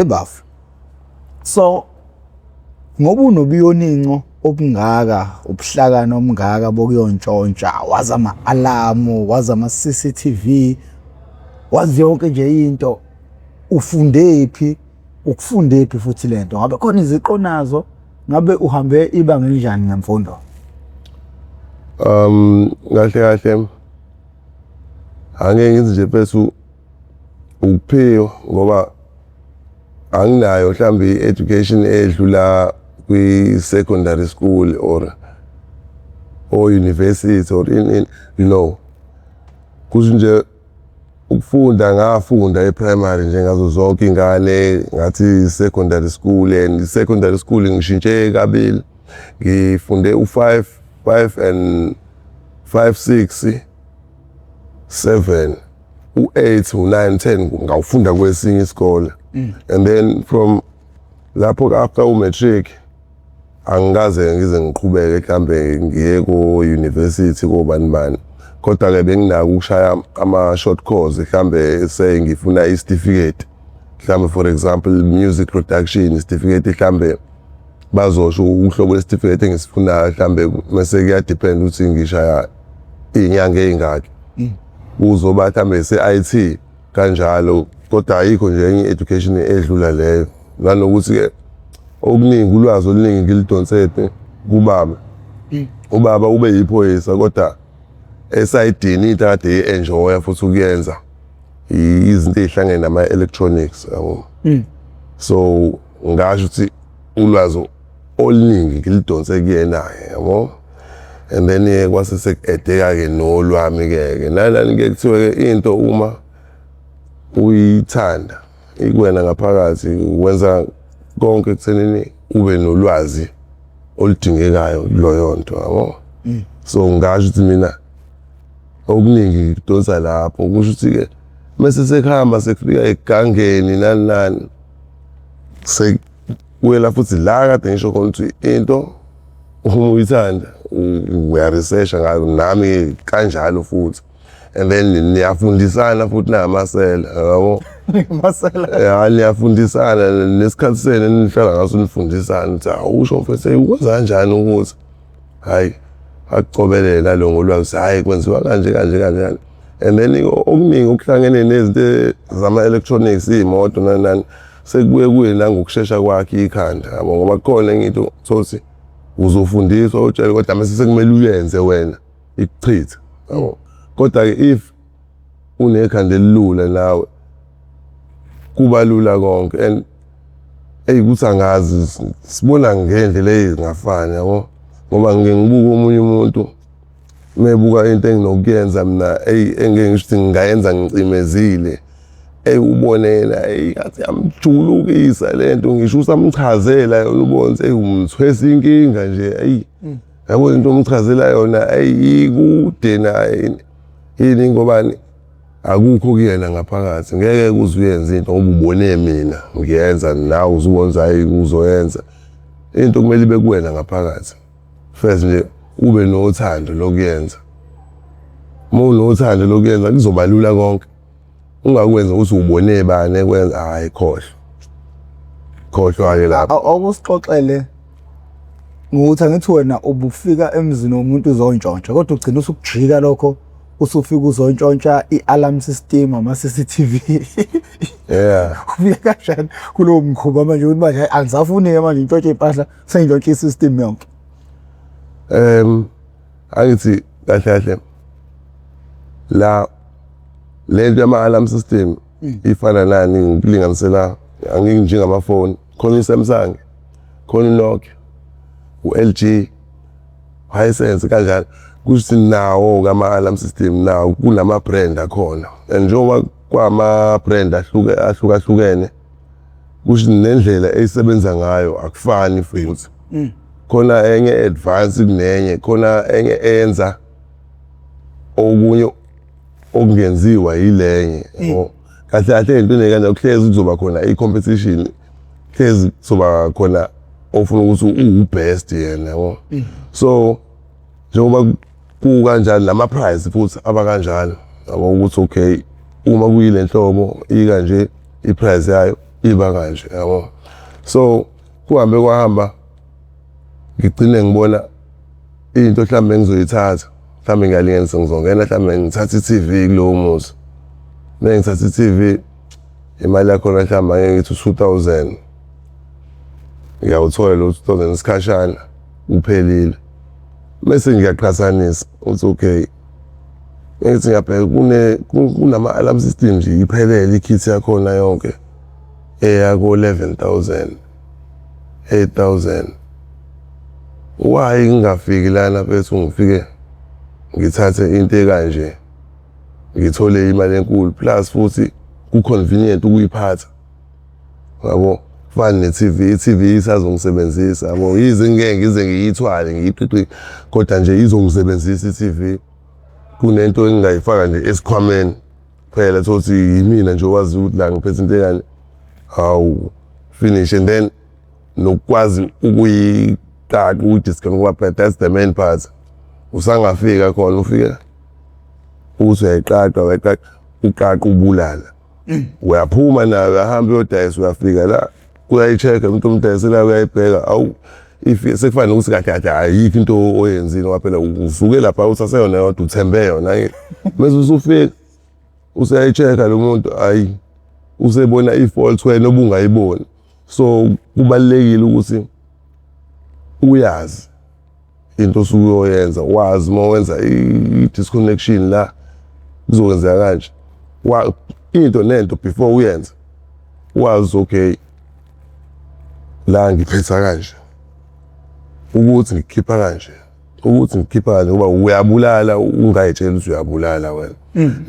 Bafo. So ngoba unobuyoninco obungaka, ubuhlakani obungaka bokuyontshontsha, wazi ama-alamu, wazi ama-CCTV, wazi yonke nje into, ufundephi, ukufundephi futhi lento? Ngabe khona iziqo onazo? Ngabe uhambe ibanga elinjani ngemfundo? Kahle kahle angeke ngithi nje mfethu ukuphiwa ngoba anginayo mhlawumbe i-education edlula kwi-secondary school or university or in no. Kusho nje ukufunda ngafunda e-primary njengazo zonke iy'ngane, ngathi secondary school, and secondary school ngishintshe kabili. Ngifunde u-five, five and five, six, seven, u-eight, u-nine, 10 ngawufunda kwesinye isikole. And then from lapho after u-matric angikaze ngize ngiqhubeke mhlambe ngiye ko-university kobani bani. Kodwa-ke benginako ukushaya ama-short course, mhlambe say ngifuna isitifiketi, mhlambe for example music production isitifiketi, mhlambe bazosho uhlobo lwesitifiketi engisifunayo, mhlambe mase kuya-depend ukuthi ngishaya iy'nyanga ey'ngaki, kuzoba mhlambe se-IT kanjalo. Kodwa ayikho nje enye i-education edlula leyo, nanokuthi-ke okuningi ulwazi oluningi ngilidonse kubaba. Ubaba ube yiphoyisa, kodwa esayidini into akade eyi-enjoya futhi ukuyenza izinto ey'hlangene nama-electronics, yabo. So ngasho ukuthi ulwazi oluningi ngilidonse kuyena-ke, yabo. And then-ke kwase seku-add-eka-ke nolwami-ke ke nalani-ke kuthiwe-ke into uma uyithanda ikuwena ngaphakathi wenza konke ekuthenini ube nolwazi oludingekayo kuloyo nto, yabo. So ngasho ukuthi mina okuningi ngikudonsa lapho. Kusho ukuthi-ke mese sekuhamba sekufika egangeni nani nani, sekubuyela futhi la kade ngisho khona ukuthi into uma uyithanda uya-research-a ngayo, nami kanjalo futhi. And then niyafundisana futhi namasela, yabo. Masela. Ya, niyafundisana nesikhathi senu enihlala ngaso nifundisana ukuthi awusho mfethu ukwenza kanjani ukuthi hayi akucobelela lo ngolwazi, hhayi kwenziwa kanje kanje kanje kanje. And then okuningi okuhlangene nezinto zama-electronics, iy'moto nani nani, sekubuye kuye nangokushesha kwakhe ikhanda, yabo, ngoba kukhona enye into uthole uzofundiswa utshele, kodwa mase sekumele uyenze wena ikuchithe, yabo. Kodwa-ke if unekhanda elilula nawe kuba lula konke. And eyi ukuthi angazi, sibona ngendlela ey'ngafani, yabo, ngoba ngike ngibuke omunye umuntu mebuka into enginokuyenza mina, eyi engeke ngisho ukuthi ngingayenza ngicimezile, eyi ubone yena eyi ngathi yamjulukisa lento, ngisho usamchazela yona ubone ukuthi eyi umthwesa inkinga nje, eyi yabo into omchazela yona eyi ikude naye yini, ngobani akukho kuyena ngaphakathi. Ngeke kuze uyenze into ngoba ubone mina ngiyenza nawe uzubona ukuthi hayi uzoyenza into. Kumele ibe kuwena ngaphakathi first nje, ube nothando lokuyenza. Uma unothando lokuyenza kuzoba lula konke. Ungakwenza ukuthi ubone bani ekwenza, hayi khohlwa, khohlwa-ke lapho. Awusixoxele ngokuthi angithi wena ubufika emzini womuntu uzontshontsha, kodwa ugcina usukujika lokho, usufika uzontshontsha i-alarm system, ama-CCTV. Ufike kanjani kulowo mkhuba manje ukuthi manje angisafuni-ke manje ngintshontshe iy'mpahla, sengintshontshe i-system yonke? Angithi kahle kahle la lento yama-alarm system ifana nani, ngikulinganisela angiki njengamafoni, khona i-Samsung, khona i-Nokia, u-LG, Hisense kanjalo. Kusho ukuthi nawo ama-alarm system nawo kunama-brand akhona, and njengoba kwama-brand ahluke ahlukahlukene, kusho nendlela eyisebenza ngayo akufani futhi. Khona enye advance kunenye, khona enye eyenza okunye okungenziwa yilenye, yabo. Kahle kahle into kanjalo kuhlezi kuzoba khona i-competition, hlezi kuzoba khona ofuna ukuthi uwu-best yena, yabo. So njengoba kukanjalo nama-price futhi aba kanjalo, yabo, ukuthi okay uma kuyile nhlobo ikanje i-price yayo Iba kanje, yabo. So kuhambe kwahamba, ngigcine ngibona into mhlawumbe engizoyithatha, mhlawumbe ngiyalinganisa, ngizongena mhlawumbe ngithathe i-TV kulowo muzi. Uma ngithatha i-TV, imali yakhona mhlawumbe ake ngithi u-2000, ngiyawuthola lo 2000 isikhashana uphelile. Bese ngiyaqhathanisa ukuthi okay, ngithi ngiyabheka kunama-alarm system nje iphelele ikhithi yakhona yonke eya ko-11,000, 8,000. Why ngingafiki lana mfethu, ngifike ngithathe into ekanje, ngithole imali enkulu, plus futhi ku-convenient ukuyiphatha, yabo? Kufana ne-TV, i-TV isazongisebenzisa, yabo, yize ngeke ngize ngiyithwale ngiyiqiqi, kodwa nje izongisebenzisa i-TV kunento engingayifaka nje esikhwameni phela, thothi yimina nje owazi ukuthi la ngiphethe into ekanje, hawu, finish. And then nokukwazi ukuyiqaqa, ukuyi-disconnect, ngoba phela that's the main part. Usangafika khona, ufike uthi uyayiqaqa, uyayiqaqa, uqaqa, ubulala, uyaphuma nayo, uyahamba uyodayisa, uyafika la uyayi-check-a umuntu omdayiselayo, uyayibheka, awu, if sekufana nokuthi kahle kahle ayikho into oyenzile, ngoba phela usuke lapha uthathe yona yodwa, uthembe yona. Mase usufika useyayi-check-a lo muntu, ayi, usebona i-fault wena obungayiboni. So kubalulekile ukuthi uyazi into osuke uyoyenza, wazi uma wenza i-disconnection la kuzokwenzeka kanje, into nento before uyenze, wazi okay, la ngiphetha kanje, ukuthi ngikhipha kanje, ukuthi ngikhipha kanje, ngoba uyabulala ungayitshela ukuthi uyabulala wena.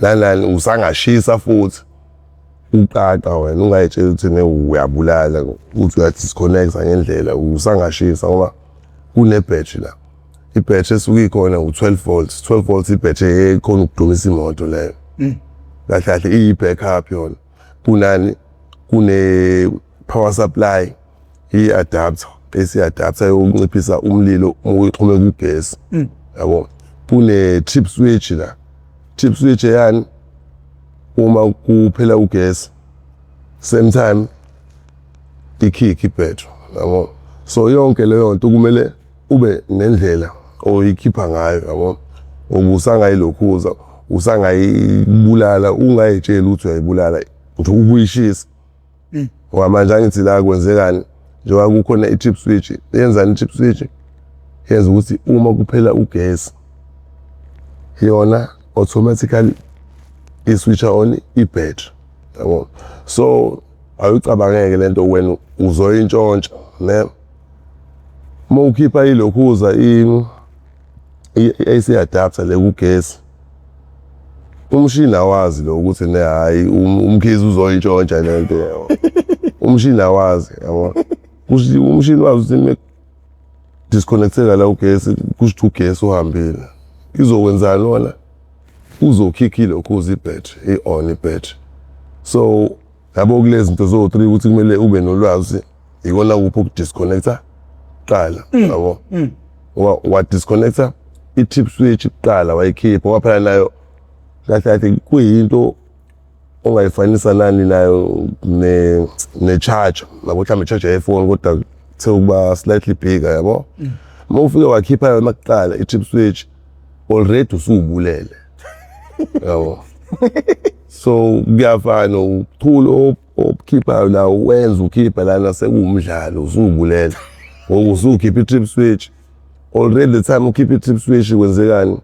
Nalani usangashisa futhi uqaqa wena ungayitshela ukuthi ne uyabulala, ukuthi uya-disconnect ngendlela, usangashisa ngoba kune-battery la. I-battery esuke ikhona u-12 volts, 12 volts, i-battery ekhona ukudumisa imoto leyo. Kahle kahle iyi-backup yona. Kunani? Kune-power supply, i-adapter, AC adapter yokunciphisa umlilo uma uyixhume kugesi, yabo. Kune-trip switch la, trip switch eyani? Uma kuphela ugesi, same time ikhikhe ibhetri, yabo. So yonke leyo nto kumele ube nendlela oyikhipha ngayo, yabo, ngoba usangayilokhuza, usangayibulala ungayitsheli ukuthi uyayibulala nje ukuyishisa. Ngoba manje angithi la kwenzekani? Njengoba kukhona i-trip switch, yenzani i-trip switch? Yenza ukuthi uma kuphela ugesi, yona automatically i-switch on i-battery, yabo. So awucabangeke lento wena uzoyintshontsha ne uma ukhipha ilokhuza i-AC adapter le kugesi, umshini awazi lo ukuthi ne hayi, uMkhize uzoyintshontsha lento, yabo. Umshini awazi, yabo. Kusho umshini wazi ukuthi disconnecteka la ugesi, kusho ukuthi ugesi uhambile. Izokwenzani wona? Uzokhikha ilokhuza i-battery, i-on i-battery. So yabo, kulezi zinto zo-three ukuthi kumele ube nolwazi ikona kuphi ukudisconnecta kuqala, yabo. Wa-disconnecta i-trip switch kuqala, wayikhipha, ngoba phela nayo kahle kahle kuyinto ongayifanisa nani nayo, ne-charger, yabo, mhlawumbe i-charger yefoni, kodwa kuthe ukuba slightly bigger, yabo. Uma ufike wakhipha yona kuqala i-trip switch, already usuwubulele, yabo. So kuyafana uchulo obukhiphayo la, wenza ukhipha lana, sekuwumdlalo, usuwubulele ngoba usukhipha i-trip switch already. The time ukhipha i-trip switch, kwenzekani?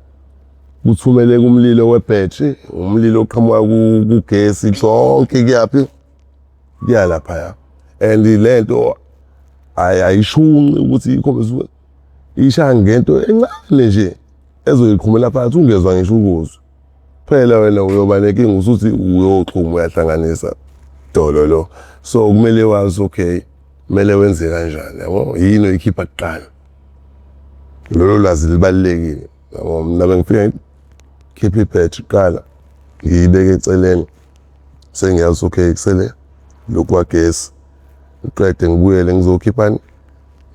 Kuthumeleka umlilo webhetri, umlilo oqhamuka kugesi, konke kuyaphi? Kuya laphaya. And lento ayishunqi ukuthi ikhombise ishaya ngento encane nje ezoyiqhumela phansi, ungezwa ngisho ukuzwa. Phela wena uyoba nenkinga, usuthi uyoxhuma, uyahlanganisa dolo lo. So kumele wazi, okay, kumele wenze kanjani, yabo, yini oyikhipha kuqala. Lolo lwazi libalulekile, yabo. Mina bengifika ngikhiphe ibhetri kuqala, ngiyibeke eceleni, sengiyazi okay, kusele lokhu kwagesi, ngiqede ngibuyele ngizokhiphani?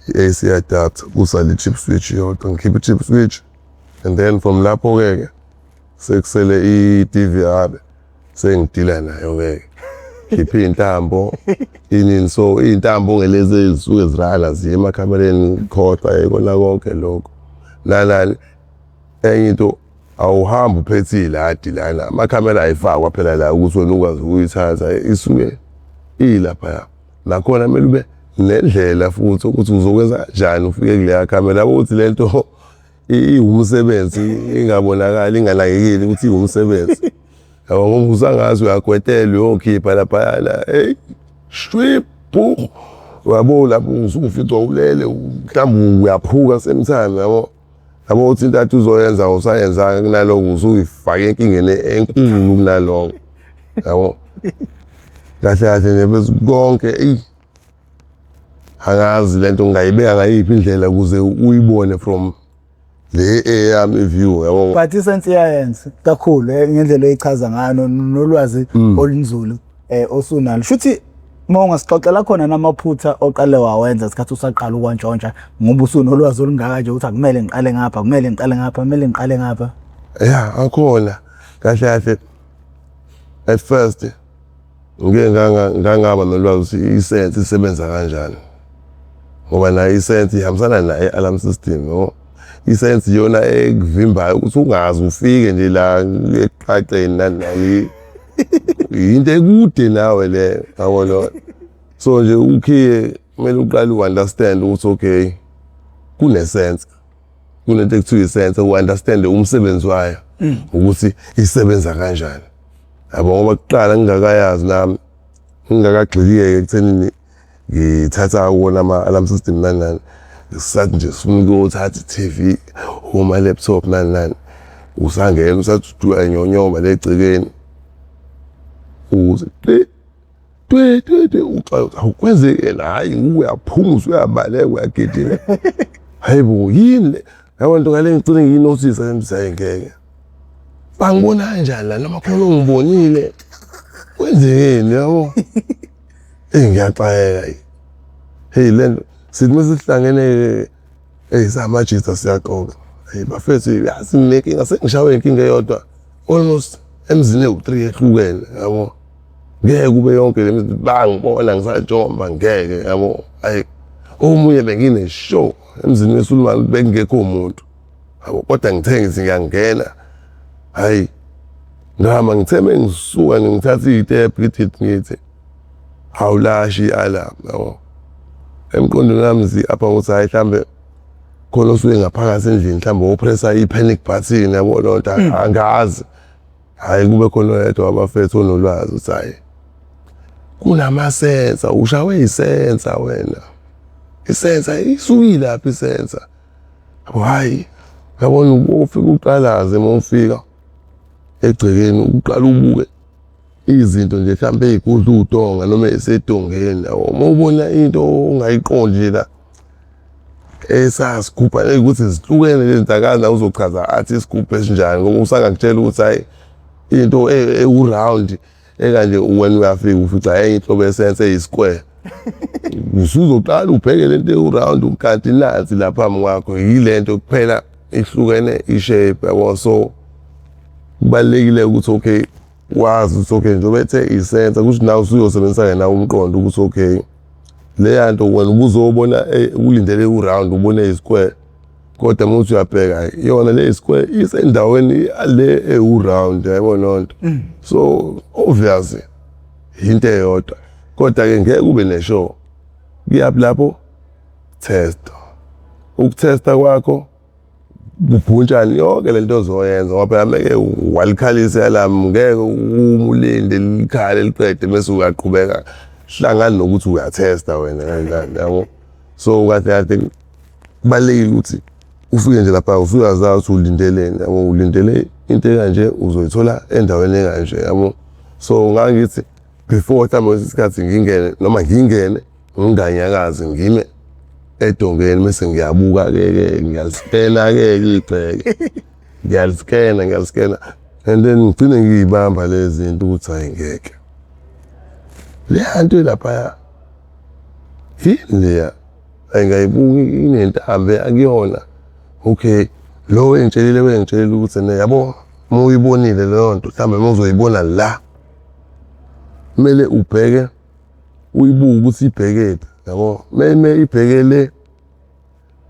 I-AC adapter. Kusale i-trip switch yodwa, ngikhiphe i-trip switch and then from lapho-ke ke sekusele i-DVR, sengidila nayo-ke. Khipha iy'ntambo inini, so iy'ntambo ngelezi ezisuke zirana ziye emakhamereni, khohlwa yikona konke lokho. Nalani enye into, awuhambi uphethe iladi lana, amakhamera ayifakwa phela la ukuthi wena ukwazi ukuyithatha, isuke ilaphaya. Nakhona kumele ube nendlela futhi ukuthi uzokwenza kanjani ufike kuleya khamera, yabo ukuthi le nto iwumsebenzi ingabonakali inganakekeli ukuthi iwumsebenzi, yabo, ngoba usangazi uyagwetela uyokhipha laphayana, hey shwip bu, uyabo, lapho usukuficwa ulele, mhlawumbe uyaphuka same time, yabo. Yabo ukuthi into athi uzoyenza usayenzanga, kunaloko usuyifake enkingeni enkulu kunaloko, yabo. Kahle kahle nje bese konke, eyi, angazi lento ngingayibeka ngayiphi indlela ukuze uyibone from le eyami view, yabo. But i-sense iyayenza kakhulu ngendlela oyichaza ngayo nolwazi olunzulu osunalo. Shuthi uma ungasixoxela khona namaphutha oqale wawenza isikhathi usaqala ukwantshontsha, ngoba usunolwazi olungaka nje ukuthi akumele ngiqale ngapha, kumele ngiqale ngapha, kumele ngiqale ngapha. Ya, akhona. Kahle kahle at first ngike ngangaba nolwazi ukuthi i-sensor isebenza kanjani, ngoba nayo i-sensor ihambisana nayo i-alarm system, yabo. I-sensor iyona ekuvimbayo ukuthi ungaze ufike nje la eqaqeni, nani nani, into ekude nawe le, yabona. So nje ukhiye kumele uqale u-understand ukuthi okay, kune-sensor, kunento ekuthiwa i-sensor, u-understand umsebenzi wayo ukuthi isebenza kanjani, yabo. Ngoba kuqala ngingakayazi nami, ngingakagxiliyeke ekuthenini ngithatha kuwona ama-alarm system nani nani, sathi nje sifuna ukuyothatha i-TV, oma-laptop, nani nani, usangena usathi uyanyonyoba le egcekeni, uze twi twi twi twi, uxaye ukuthi awukwenzekeni, hhayi, uyaphuma usuyabaleka uyagijima, hayi bo, yini le, yabo nto ngale. Ngigcine ngiyi-notice ngithi hayi, ngeke, bangibona kanjani la, noma khona ongibonile, kwenzekeni, yabo. Eyi, ngiyaxakeka, hey, le nto sithi mesihlangene, hey, samajita siyaxoxa, hey bafethu, yazi nginenkinga, sengishawe inkinga eyodwa almost emzini ewu-3 ehlukene, yabo. Ngeke kube yonke le mizi bangibona ngisajomba, ngeke, yabo. Ayi, omunye bengine-show emzini wesulumane, bekungekho umuntu, yabo, kodwa ngithe ngithi ngiyangena, hayi, ngihamba ngithe mengisuka ngithatha iy'tebhu, ngithi awulashi i-alarm, yabo. Emqondweni wami zi-apha ukuthi hhayi, mhlambe khona osuke ngaphakathi endlini, mhlawumbe wo-pressa i-panic button, yabo, loo nto angazi. Hhayi, kube khona oyedwa wabafethu onolwazi ukuthi hhayi, kunama-sensor, ushawe i-sensor wena, i-sensor isukile lapha i-sensor, yabo. Hhayi, uyabona, ufike uqalaze uma ufika egcekeni, uqala ubuke izinto nje mhlawumbe ey'gudla udonga noma ey'sedongeni, yabo. Uma ubona into ongayiqondi nje la esasigubha ukuthi zihlukene lezi zinto, akazi nawe uzochaza athi isigubhu esinjani, ngoba usangakutshela ukuthi hhayi, into ewu-round ekanje, wena uyafika ufica enye inhlobo ye-sensor eyi-square, usuzoqala ubheke lento ewu-round, kanti nansi la phambi kwakho yile nto kuphela, ihlukene i-shape, yabo. So kubalulekile ukuthi okay, wazi ukuthi okay, njengoba ethe i-sensor, kusho nawe usuyosebenzisa nawe umqondo ukuthi okay, leya nto wena ubuzobona ulindele u-round, ubone i-square, kodwa uma uthi uyabheka yona le square isendaweni le ewu-round, yayibona leyo nto. So obvious into eyodwa, kodwa-ke ngeke ube ne-sure kuyaphi lapho. Test, uku-testa kwakho kubhuntshani yonke lento ozoyenza, ngoba phela meke walikhalisa i-alarm, ngeke ume ulinde likhale liqede bese uyaqhubeka, hlangani nokuthi uya-testa wena, yabo. So kahle kahle kubalulekile ukuthi ufike nje lapha usuyazazi ukuthi ulindeleni, yabo, ulindele into ekanje, uzoyithola endaweni ekanje, yabo. So ngangithi before mhlawumbe kwesinye isikhathi ngingene, noma ngingene nginganyakazi, ngime edongeni bese ngiyabuka-ke ke, ngiyaliskena-ke igceke, ngiyaliskena, ngiyaliskena, and then ngigcine ngiyibamba lezi zinto ukuthi hayi, ngeke, leya nto ilaphaya yini leya, ayingayibuki inentambo akuyona. Okay, lo wengitshelile, wengitshelile ukuthi ne, yabo, uma uyibonile leyo nto, mhlawumbe uma uzoyibona la. Kumele ubheke uyibuke ukuthi ibhekephi yabo. Meme ibheke le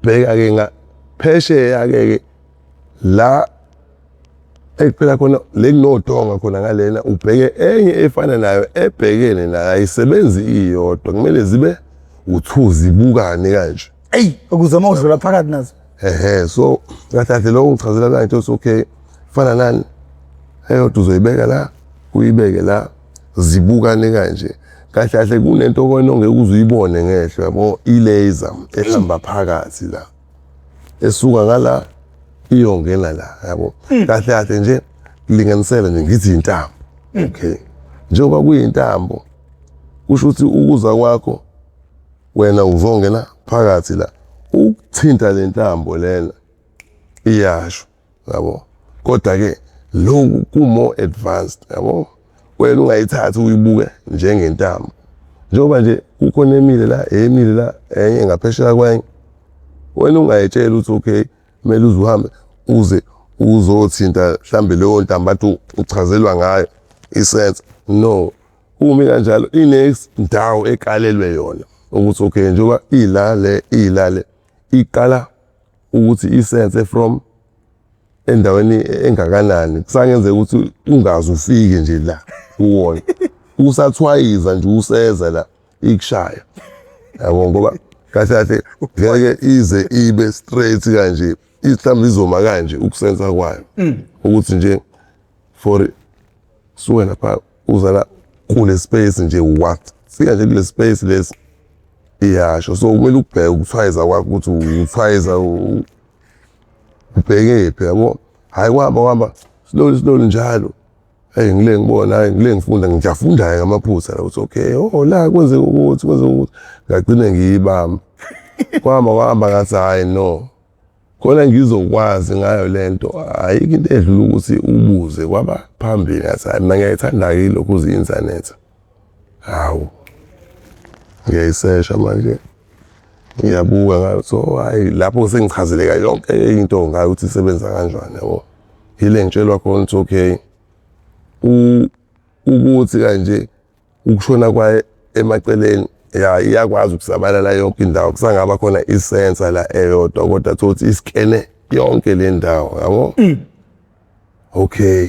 bheka ke nga phesheya ke ke la ekuphela khona le kunodonga khona ngalena ubheke enye efana nayo ebhekene nayo ayisebenzi iyodwa kumele zibe u-two zibukane kanje. Eyi ukuze uma udlula phakathi nazo. Ehhe so kahle kahle lokho ngichazela kanje ukuthi okay fana nani eyodwa uzoyibeka la uyibeke la zibukane kanje kahle kahle kunento kona ongeke uze uyibone ngehlo yabo i-laser ehamba phakathi la esuka ngala iyongena la yabo kahle kahle nje kulinganisela nje ngithi intambo okay njengoba kuyintambo kusho ukuthi ukuza kwakho wena uzongena phakathi la ukuthinta le ntambo lena iyasho yabo kodwa ke lokhu ku-more advanced yabo wena ungayithathi uyibuke njengentambo njengoba nje kukhona emile la emile la enye ngaphesheya kwenye wena ungayitshela ukuthi okay kumele uze uhambe uze uzothinta mhlambe leyo ntambo athi uchazelwa ngayo isense no Umi kanjalo inendawo ekalelwe yona ukuthi okay njengoba ila le ila le iqala ukuthi isense from endaweni engakanani kusangenzeka ukuthi ungaze ufike nje la kuwona usathwayiza nje useza la ikushaya yabo ngoba kahle kahle ngeke ize ibe straight kanje mhlawumbe izoma kanje ukusensa kwayo ukuthi nje for suke lapha uza la kule space nje what fika nje kule space lesi iyasho so kumele ukubheke ukuthwayiza kwakho ukuthi uthwayiza ubhekephi yabo hhayi kuhamba kuhamba slowly slowly njalo hey ngile ngibona hayi ngile ngifunda ngiyafunda-ke ngamaphutha la ukuthi okay oh la kwenzeka ukuthi kwenzeka ukuthi ngagcine ngiyibamba kwahamba kwahamba ngathi hhayi no Khona ngizokwazi ngayo lento ayikho into edlula ukuthi ubuze kwaba phambili ngathi hayi mina ngiyayithanda-ke ilokhu uzi-inthanethi hawu ngiyayisesha manje ngiyabuka ngayo so hayi lapho sengichazeleka yonke into ngayo ukuthi isebenza kanjani yabo yile ngitshelwa khona ukuthi okay ukuthi kanje Ukushona kwayo emaceleni ya iyakwazi ukusabalala yonke indawo kusangaba khona isensa la eyodwa kodwa thothi iskene yonke le ndawo yabo okay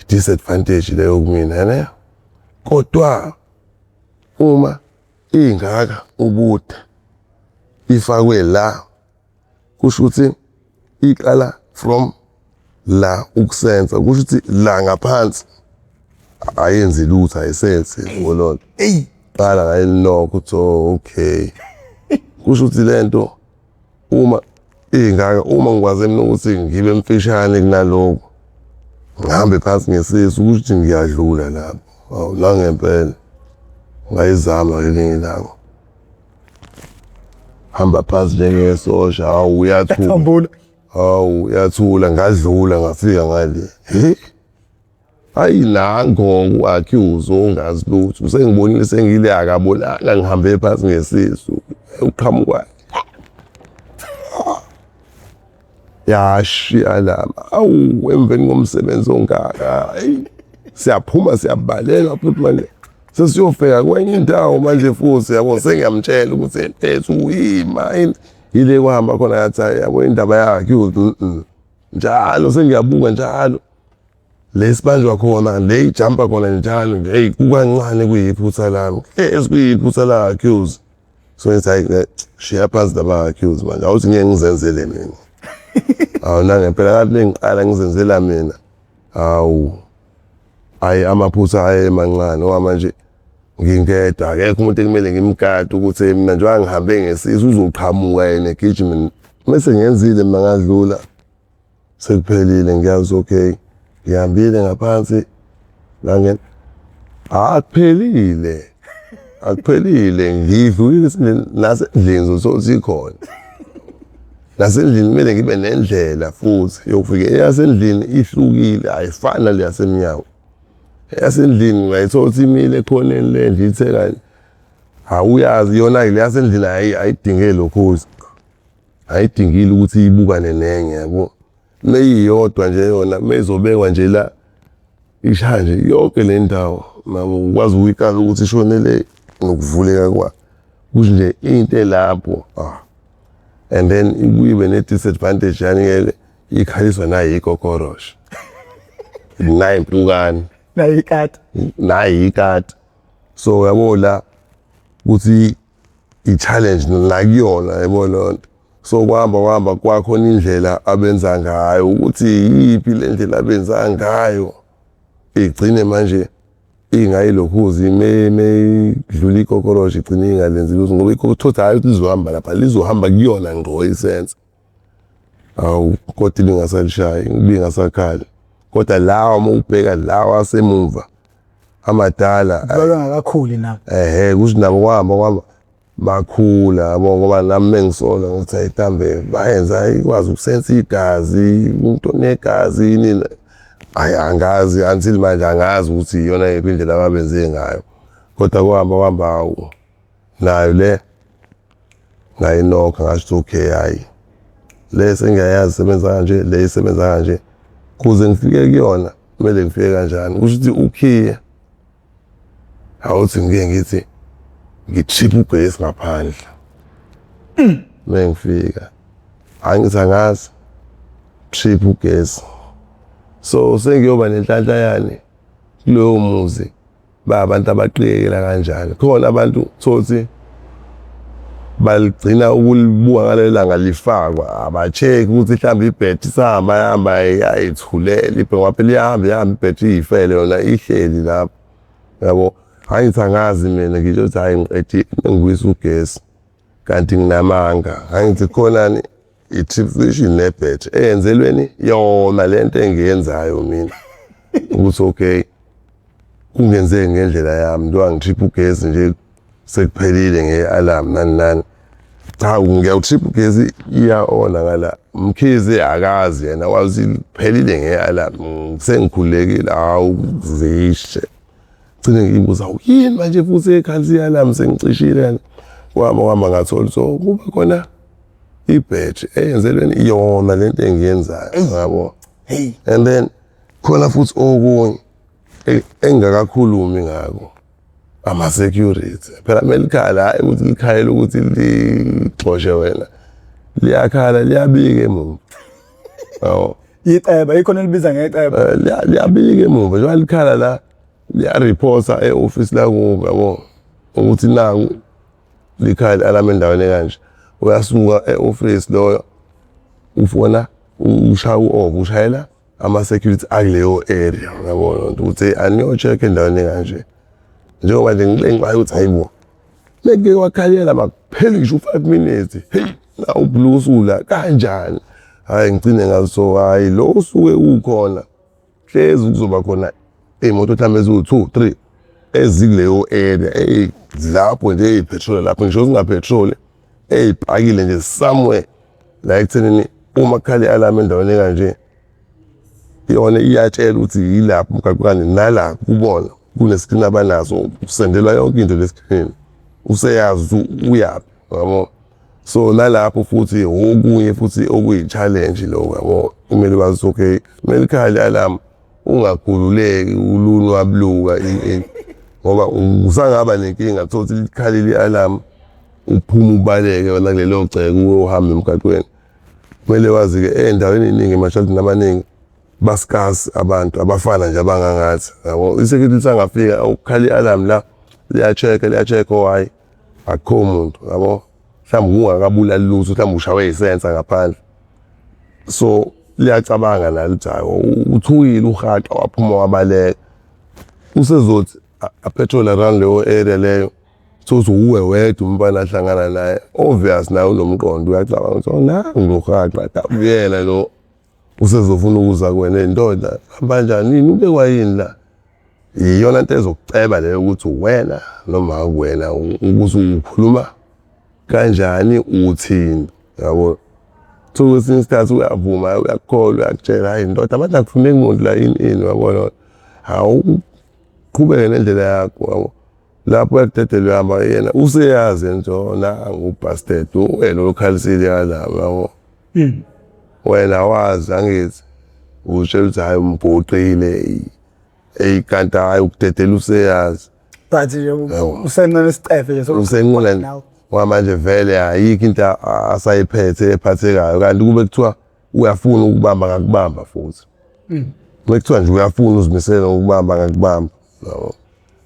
disadvantage leyo kumina ne kodwa uma ingaka ubude ifakwe la kusho ukuthi iqala from la ukusensa kusho ukuthi la ngaphansi ayenzi lutho ayisensi ngolona eyi qala ngayilokho ukuthi oh, okay kusho ukuthi lento uma ingaka uma ngikwazi mina ukuthi ngibe mfishane kunalokho ngihambe phansi ngesisu kusho ukuthi ngiyadlula lapho awu nangempela ngayizama ngelinye ilanga hamba phansi njengesosha hawu uyathula hawu uyathula ngadlula ngafika ngale he hayi nango u-accuse ongazi lutho usengibonile sengile akabonanga ngihambe phansi ngesisu uqhamuka yashiya lama awu emveni komsebenzi ongaka siyaphuma siyabaleka futhi manje sesiyofika kwenye indawo manje futhi yabo sengiyamtshela ukuthi mfethu uyima yile kuhamba khona yathi yabo indaba yakhe njalo sengiyabuka njalo lesibanjwa khona le ijampa khona njalo nje hey kukancane kuyiphutha lami hlezi kuyiphutha lakhe uze so ngithi hayi shiya phansi laba accuse manje awuthi ngeke ngizenzele mina awu nangempela ngathi bengiqala ngizenzela mina hawu ayi amaphutha aye mancane ngoba manje ngingedwa akekho umuntu ekumele ngimgade ukuthi mina njengoba ngihambe ngesisu uzoqhamuka yena egijima mese ngenzile mina ngadlula sekuphelile ngiyazi okay ngihambile ngaphansi ngangena akuphelile akuphelile ngidlulile nasendlini zothola ikhona nasendlini kumele ngibe nendlela futhi yokufika eyasendlini ihlukile ayifani nale yasemnyango eyasendlini ungayithola ukuthi imile ekhoneni lendlu ithe kanje awuyazi yona-ke le yasendlini ayidingeki lokhuza ayidingile ukuthi ibukane nenye yabo meyiyodwa nje yona meyizobekwa nje la ishaya nje yonke le ndawo Ukwazi ukuyikala ukuthi ishonele nokuvuleka kwa kusho nje into elapho ah and then ibuye ibe ne-disadvantage yani-ke ikhaliswa nayi ikokoroshe nayi impukane nayi ikati nayi ikati so yabo la ukuthi i-challenge nakuyona yabo leyo nto so kwahamba kwahamba kwakhona indlela abenza ngayo ukuthi yiphi le ndlela abenza ngayo igcine manje ingayilokhuzi meyidlula ikokoroshi igcine ingalenzi lutho ngoba ikokothothi hhayi ukuthi lizohamba lapha lizohamba kuyona ngqo isense awu kodwa lingasalishayi lingasakhali kodwa lawa uma ubheka lawa asemuva amadala babengakakhuli nabo ehe kusho nabo kwahamba kwahamba bakhula yabo ngoba nami mengisola ukuthi hayi mhlambe bayenza ikwazi ukusensa igazi umuntu onegazi yini hayi angazi until manje angazi ukuthi iyona yiphi indlela ababenze ngayo kodwa kuhamba kuhamba hawu nayo le ngayinokha ngasho ukuthi okay hayi le sengiyayazi isebenza kanje le isebenza kanje kuze ngifike kuyona kumele ngifike kanjani kusho ukuthi ukhiye awuthi ngike ngithi ngi-trip ugesi ngaphandle mengifika angithi angazi trip ugesi so sengiyoba nenhlanhla yani kulowo muzi ba abantu abaqikekela kanjani khona abantu thothi baligcina ukulibuka ngalelo langa lifakwa aba-check ukuthi mhlawumbe ibhethi isahamba yahamba ayithulela ibhe ngoba phela iyahamba ihamba ibhethi iyifele yona ihleli lapho yabo hhayi ngithi angazi mina ngisho ukuthi hhayi ngiqedile ngibuyisa ugesi kanti nginamanga hhayi ngithi khonani i-trip station nebhethi eyenzelweni yona le nto engiyenzayo mina ukuthi okay kungenzeki ngendlela yami njengoba ngitrip ugesi nje sekuphelile nge-alarm nani nani cha ngiyawutrip ugesi iya-ona ngala mkhize akazi yena wazi liphelile nge-alarm sengikhululekile hawu zishe gcine ngiyibuza yini manje futhi ekhalisa i-alarm sengicishile yani kwahamba kwahamba ngathola so kuba khona ibheji eyenzelweni yona lento engiyenzayo yabo hey and then khona futhi okunye engingakakhulumi ngako ama-security phela kumele likhala hhayi ukuthi likhalela ukuthi lixoshe wena liyakhala liyabika emuva yabo iceba ikhona elibiza ngeceba liyabika emuva njengoba likhala la liyareporta e-ofisi lakubo yabo ukuthi naku likhala i-alarm endaweni ekanje uyasuka e-ofisi loyo ufona ushaya u-off ushayela ama-security akuleyo area uyabona ukuthi aniyo-check endaweni ekanje njengoba nje ngixaye ukuthi hayi bo meke wakhalela makupheli ngisho u-five minutes heyi na ublue usula kanjani hhayi ngigcine ngaso hhayi lo usuke ukhona hlezi kuzoba khona iy'moto mhlawumbe eziwu-two three ezikuleyo area ey'lapho nje ey'phetroli lapho ngisho zingaphetroli ey'pakile nje somewhere la ekuthenini uma kukhala i-alarm endaweni ekanje yona iyatshela ukuthi yilapho umgaqo kani nala kubona kune-screen abanaso usendelwa yonke into le-screen useyazi ukuthi uyaphi yabo so nalapho futhi okunye futhi okuyi-challenge lokho yabo kumele wazi okay kumele ikhale i-alarm ungakhululeki ulunwabuluka ngoba usangaba nenkinga thola ukuthi likhalile i-alarm uphume ubaleke wena kulelo gceke uyohamba emgaqweni kumele wazi-ke ey'ndaweni ey'ningi emashadini amaningi basikasi abantu abafana nje abangangathi yabo i-security lisangafika ukukhala i-alarm la liya-check-a liya-check-a oh hhayi akukho muntu yabo mhlawumbe ungakabulali lutho mhlawumbe ushawe yisensa ngaphandle so liyacabanga nalo ukuthi hayi uthukile uhaqa waphuma wabaleka usezothi apetrol around leyo area leyo sokuthi uwe wedwa umfana ahlangana naye obvious naye unomqondo uyacabanga ukuthi oh nangu lo haqa uyena lo usezofuna ukuza kuwena ndoda hamba kanjani yini ubekwa yini la iyona nto ezokuceba leyo ukuthi wena noma akuwena ukuthi ukhuluma kanjani uthini yabo so kwesinye isikhathi uyavuma uyakukholwa uyakutshela hayi ndoda abantu akufuneki muntu la ini ini uyabona hawu qhubeke nendlela yakho yabo lapho uyakudedela uyahamba yena useyazi nje nangu ubastard wena okhalisile kalapha yabo wena wazi angithi utshela ukuthi hayi umgoqile. Eyi kanti hhayi ukudedela useyazi. But nje usenqena isicefe nje usenquna ngoba manje vele ayikho into asayiphethe ephathekayo kanti kube kuthiwa uyafuna ukubamba ngakubamba futhi. Kube kuthiwa nje uyafuna uzimisele ngokubamba ngakubamba. Yabo.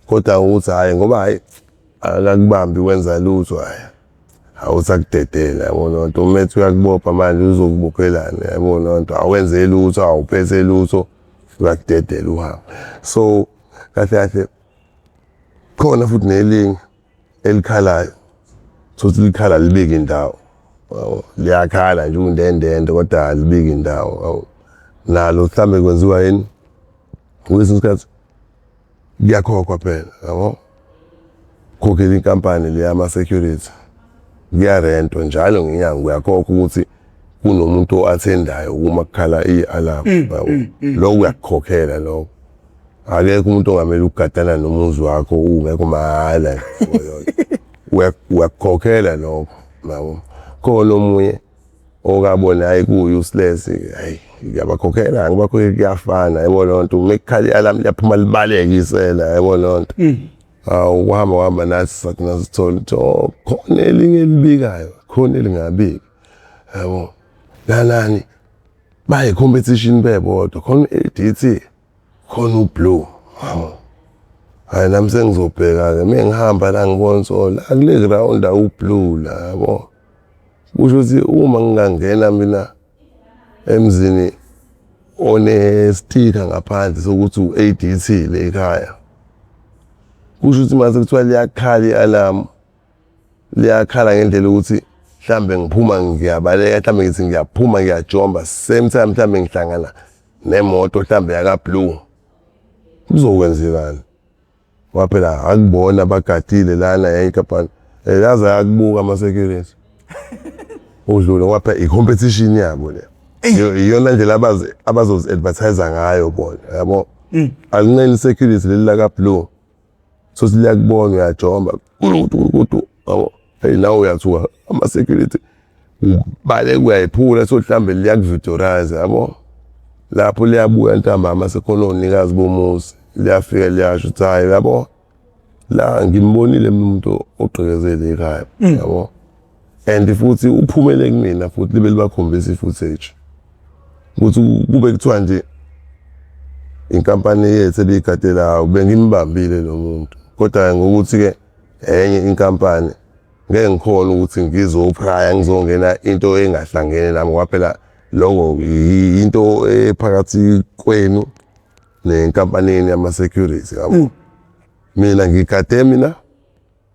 Kodwa ukuthi hhayi ngoba hhayi akakubambi wenza lutho hhayi. Awuthi akudedele yabo leyo nto uma ethi uyakubopha manje uzokubophelani yabo leyo nto awenze lutho awuphethe lutho uyakudedela uhambe. So kahle kahle khona futhi nelinye elikhalayo thothi likhala libika indawo yabo liyakhala nje undendende kodwa alibiki indawo yabo nalo mhlambe kwenziwa yini kwesinye isikhathi kuyakhokhwa phela yabo khokhela inkampani le yama-security kuyarentwa njalo ngenyanga uyakhokhwa ukuthi kunomuntu o-athendayo uma kukhala i-alarm yabo lokho uyakukhokhela lokho akekho umuntu ongamele ukugadana nomuzi wakho ungekho mahhala uyakukhokhela lokho yabo khona omunye okabona hayi ku-useless hayi ngiyabakhokhela ngibakhokhela kuyafana yabo leyo nto uma kukhala i-alarm liyaphuma libaleke isela yabo leyo nto hawu kuhamba kuhamba nathi sagcina sithola ukuthi oh khona elinye elibikayo khona elingabiki yabo lalani bayi-competition bebodwa khona u-A_D_T khona uBlue hawu hayi nami sengizobheka-ke uma ngihamba la ngibona ukuthi oh la kule ground awuBlue la yabo kusho ukuthi uma ngingangena mina emzini one-sticker ngaphandle sokuthi u-A_D_T le ekhaya kusho ukuthi mase kuthiwa liyakhala i-alarm liyakhala ngendlela ukuthi mhlambe ngiphuma ngiyabaleka mhlambe ngithi ngiyaphuma ngiyajomba same time mhlambe ngihlangana nemoto mhlambe yaka-blue kuzokwenzekani ngoba phela akubona abagadile lana yayinkampani yaze ayakubuka ama-security udlule ngoba phela i-competition yabo le iyona ndlela abazozi-advertise ngayo bona yabo alinqeni i-security leli laka-blue sothi liyakubona uyajomba kudu kudu yabo hey nawe uyathuka ama-security ubaleka uyayiphula so mhlambe liyakuvidorize yabo lapho liyabuya ntambama sekhona onikazi bomuzi liyafika liyasho ukuthi hayi yabo la ngimbonile mina umuntu ogqekezele ekhaya yabo and futhi uphumele kumina futhi libe libakhombisa i-footage ukuthi kube kuthiwa nje inkampani yethu ebiyigadelayo bengimbambile lo muntu kodwa ngokuthi-ke enye inkampani ngeke ngikhona ukuthi ngizopraya ngizongena into engahlangene nami ngoba phela lokho into ephakathi kwenu nenkampanini yama-security yabo mina ngigade mina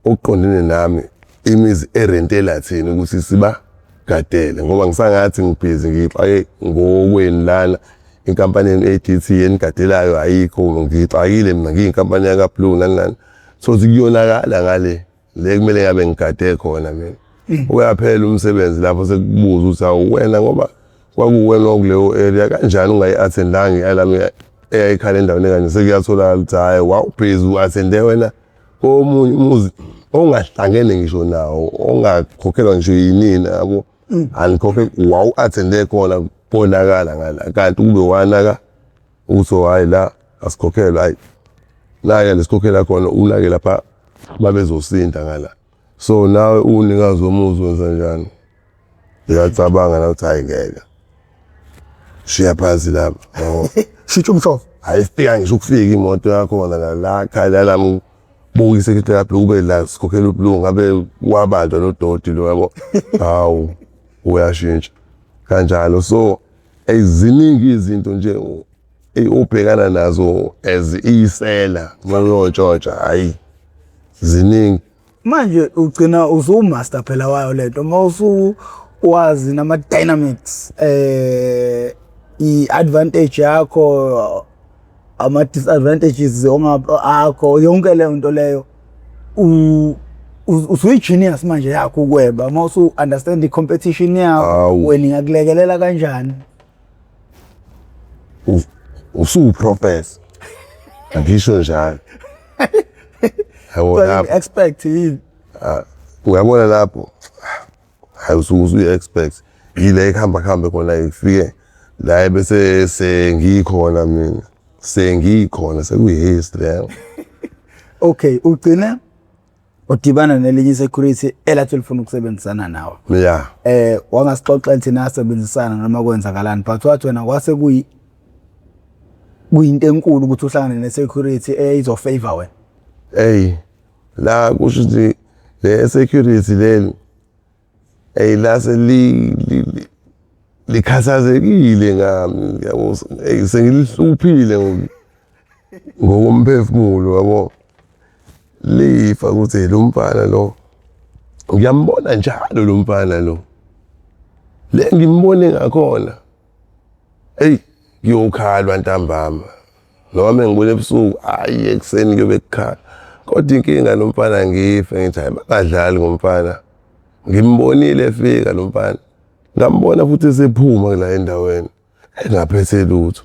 okuqondene nami imizi erentela thina ukuthi sibagadele ngoba ngisangathi ngibhizi ngixake ngokwenu lana inkampani yenu A_D_T enigadelayo ayikho ngixakile mina ngiyinkampani yaka-Blue nani nani so kuyonakala ngale le kumele ngabe ngigade khona mina uyaphela umsebenzi lapho sekubuza ukuthi awu wena ngoba kwakuwena wakuleyo area kanjani ungayi-attendanga i-alarm eyayikhala endaweni ekanje sekuyatholakala ukuthi hhayi wawubhizi u-attende wena komunye umuzi ongahlangene ngisho nawo ongakhokhelwa ngisho yinina yabo anikhokhe wawu-attende khona kubonakala ngala kanti kube wanaka ukuthi hhayi la asikhokhelwa hhayi la-ke lesikhokhela khona unake lapha babezosinda ngala so nawe uwunikazi womuzi wenza njani uyacabanga na ukuthi hhayi ngeke shiya phansi lapha yabo Shintsha umhlobo. hayi sifika ngisho ukufika imoto yakhona la la khaya lami buka isekhethe lapho kube la sikhokhela ublue ngabe wabanjwa lo doti lo yabo hawu uyashintsha kanjalo so eziningi izinto nje obhekana nazo as isela uma uyontshontsha hayi ziningi Manje ugcina usumaster phela wayo lento uma usuwazi nama dynamics i-advantage yakho ama disadvantages akho yonke leyo nto leyo usuyi-genius manje yakho ukweba uma usu understand i-competition yakho wena ingakulekelela kanjani usuwuprofessor angisho njalo yabo lapho expert yini uyabona lapho hayi usuke usuyi-expert yile ekuhamba kuhambe khona ifike la bese sengikhona mina. Sengikhona sekuyi-history yabo. Okay, ugcine udibana nelinye security elathi lifuna ukusebenzisana nawe. Ya. Wangasixoxela thina asebenzisana noma kwenzakalani, but wathi wena kwase kuyi kuyinto enkulu ukuthi uhlangane ne-security eyizo-favor wena. Ey, la kusho ukuthi le security leli, ey, lase likhathazekile ngami, yabo. Ey, sengilihluphile ngokomphefumulo, yabo. Lifa ukuthi lo mfana lo ngiyambona njalo, lo mfana lo le ngimbone ngakhona, eyi, kuyokhalwa ntambama noma mengibona ebusuku, hayi, ekuseni kuyobe kukhala. Kodwa inkinga lo mfana, ngife ngithi hayi, bangadlali ngomfana. Ngimbonile efika lo mfana, ngambona futhi esephuma kula endaweni engaphethe lutho,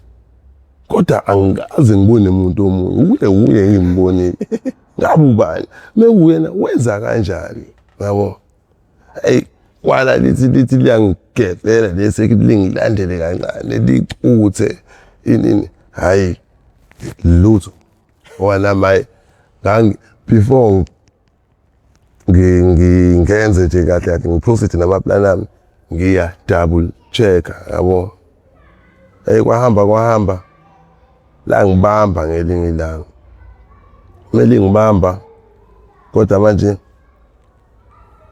kodwa angikaze ngibone umuntu omunye, uye uye ngimbonile. Ngabe ubani mekuyena, wenza kanjani, yabo? Eyi, kwala lithi liyangigedlela lesi, lingilandele kancane, licuthe inini, hhayi lutho. Ngoba nami, hhayi, ngangi before ngenze nje kahle kahle, ngi-proceed nama-plan ami, ngiya double check, yabo. Eyi, kwahamba kwahamba, la ngibamba ngelinye ilanga kumele ngibamba, kodwa manje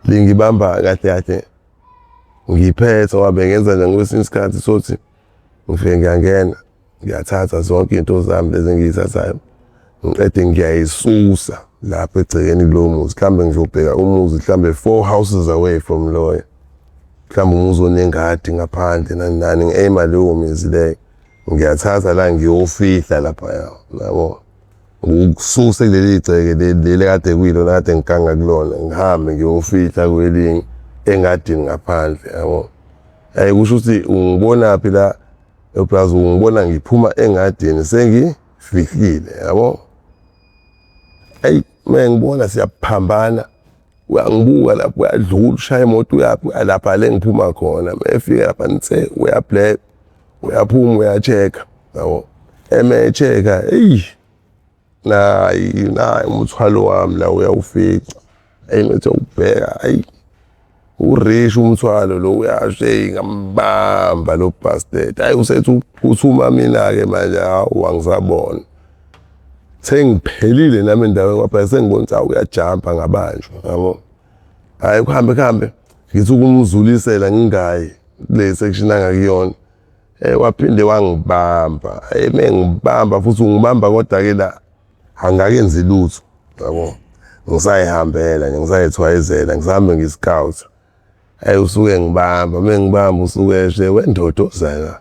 lingibamba kahle kahle ngiphethe, ngoba bengenza nje kwesinye isikhathi sothi ngifike ngiyangena, ngiyathatha zonke iy'nto zami lezi engiyithathayo, ngiqede ngiyayisusa lapha egcekeni kulowo muzi. Mhlawumbe ngizobheka umuzi mhlawumbe four houses away from loyo, mhlawumbe umuzi onengadi ngaphandle, nani nani, ngi-aim-a leyo mizi leyo, ngiyathatha la ngiyofihla laphaya, yabo. Ukususe kuleli gceke leli kade kuyilona kade ngiganga kulona, ngihambe ngiyofihla kwelinye engadini ngaphandle, yabo. Hayi, kusho ukuthi ungibonaphi la eplaza? Ungibona ngiphuma engadini sengifihlile, yabo. Eyi, uma ngibona siyaphambana, uyangibuka lapho, uyadlula, ushaya imoto, uyaphi, uyalapha le ngiphuma khona. Uma efika lapha nithe uya-black, uyaphuma, uya-check-a, yabo. Eme e-check-a, eyi, nayi nayi umthwalo wami la, uyawufica. Eyi, ngithi ukubheka, ayi, urisha umthwalo lo, uyasho. Eyi, ngambamba lo bastard. Hayi, usethi uphuthuma mina-ke manje, hawu, angisabona, sengiphelile nami endaweni kwapha, sengibona ukuthi awu, uyajampa, ngabanjwa, yabo. Hhayi, kuhambe kuhambe, ngithi ukumzulisela ngingayi kule section angakuyona, waphinde wangibamba. Mengibamba futhi ungibamba, kodwa-ke la angakenzi lutho, yabo. Ngisayihambela nje, ngisayithwayizela, ngisahambe ngi-scout. Hayi, usuke ngibamba, uma ngibamba usuke eshe wendoda ozala.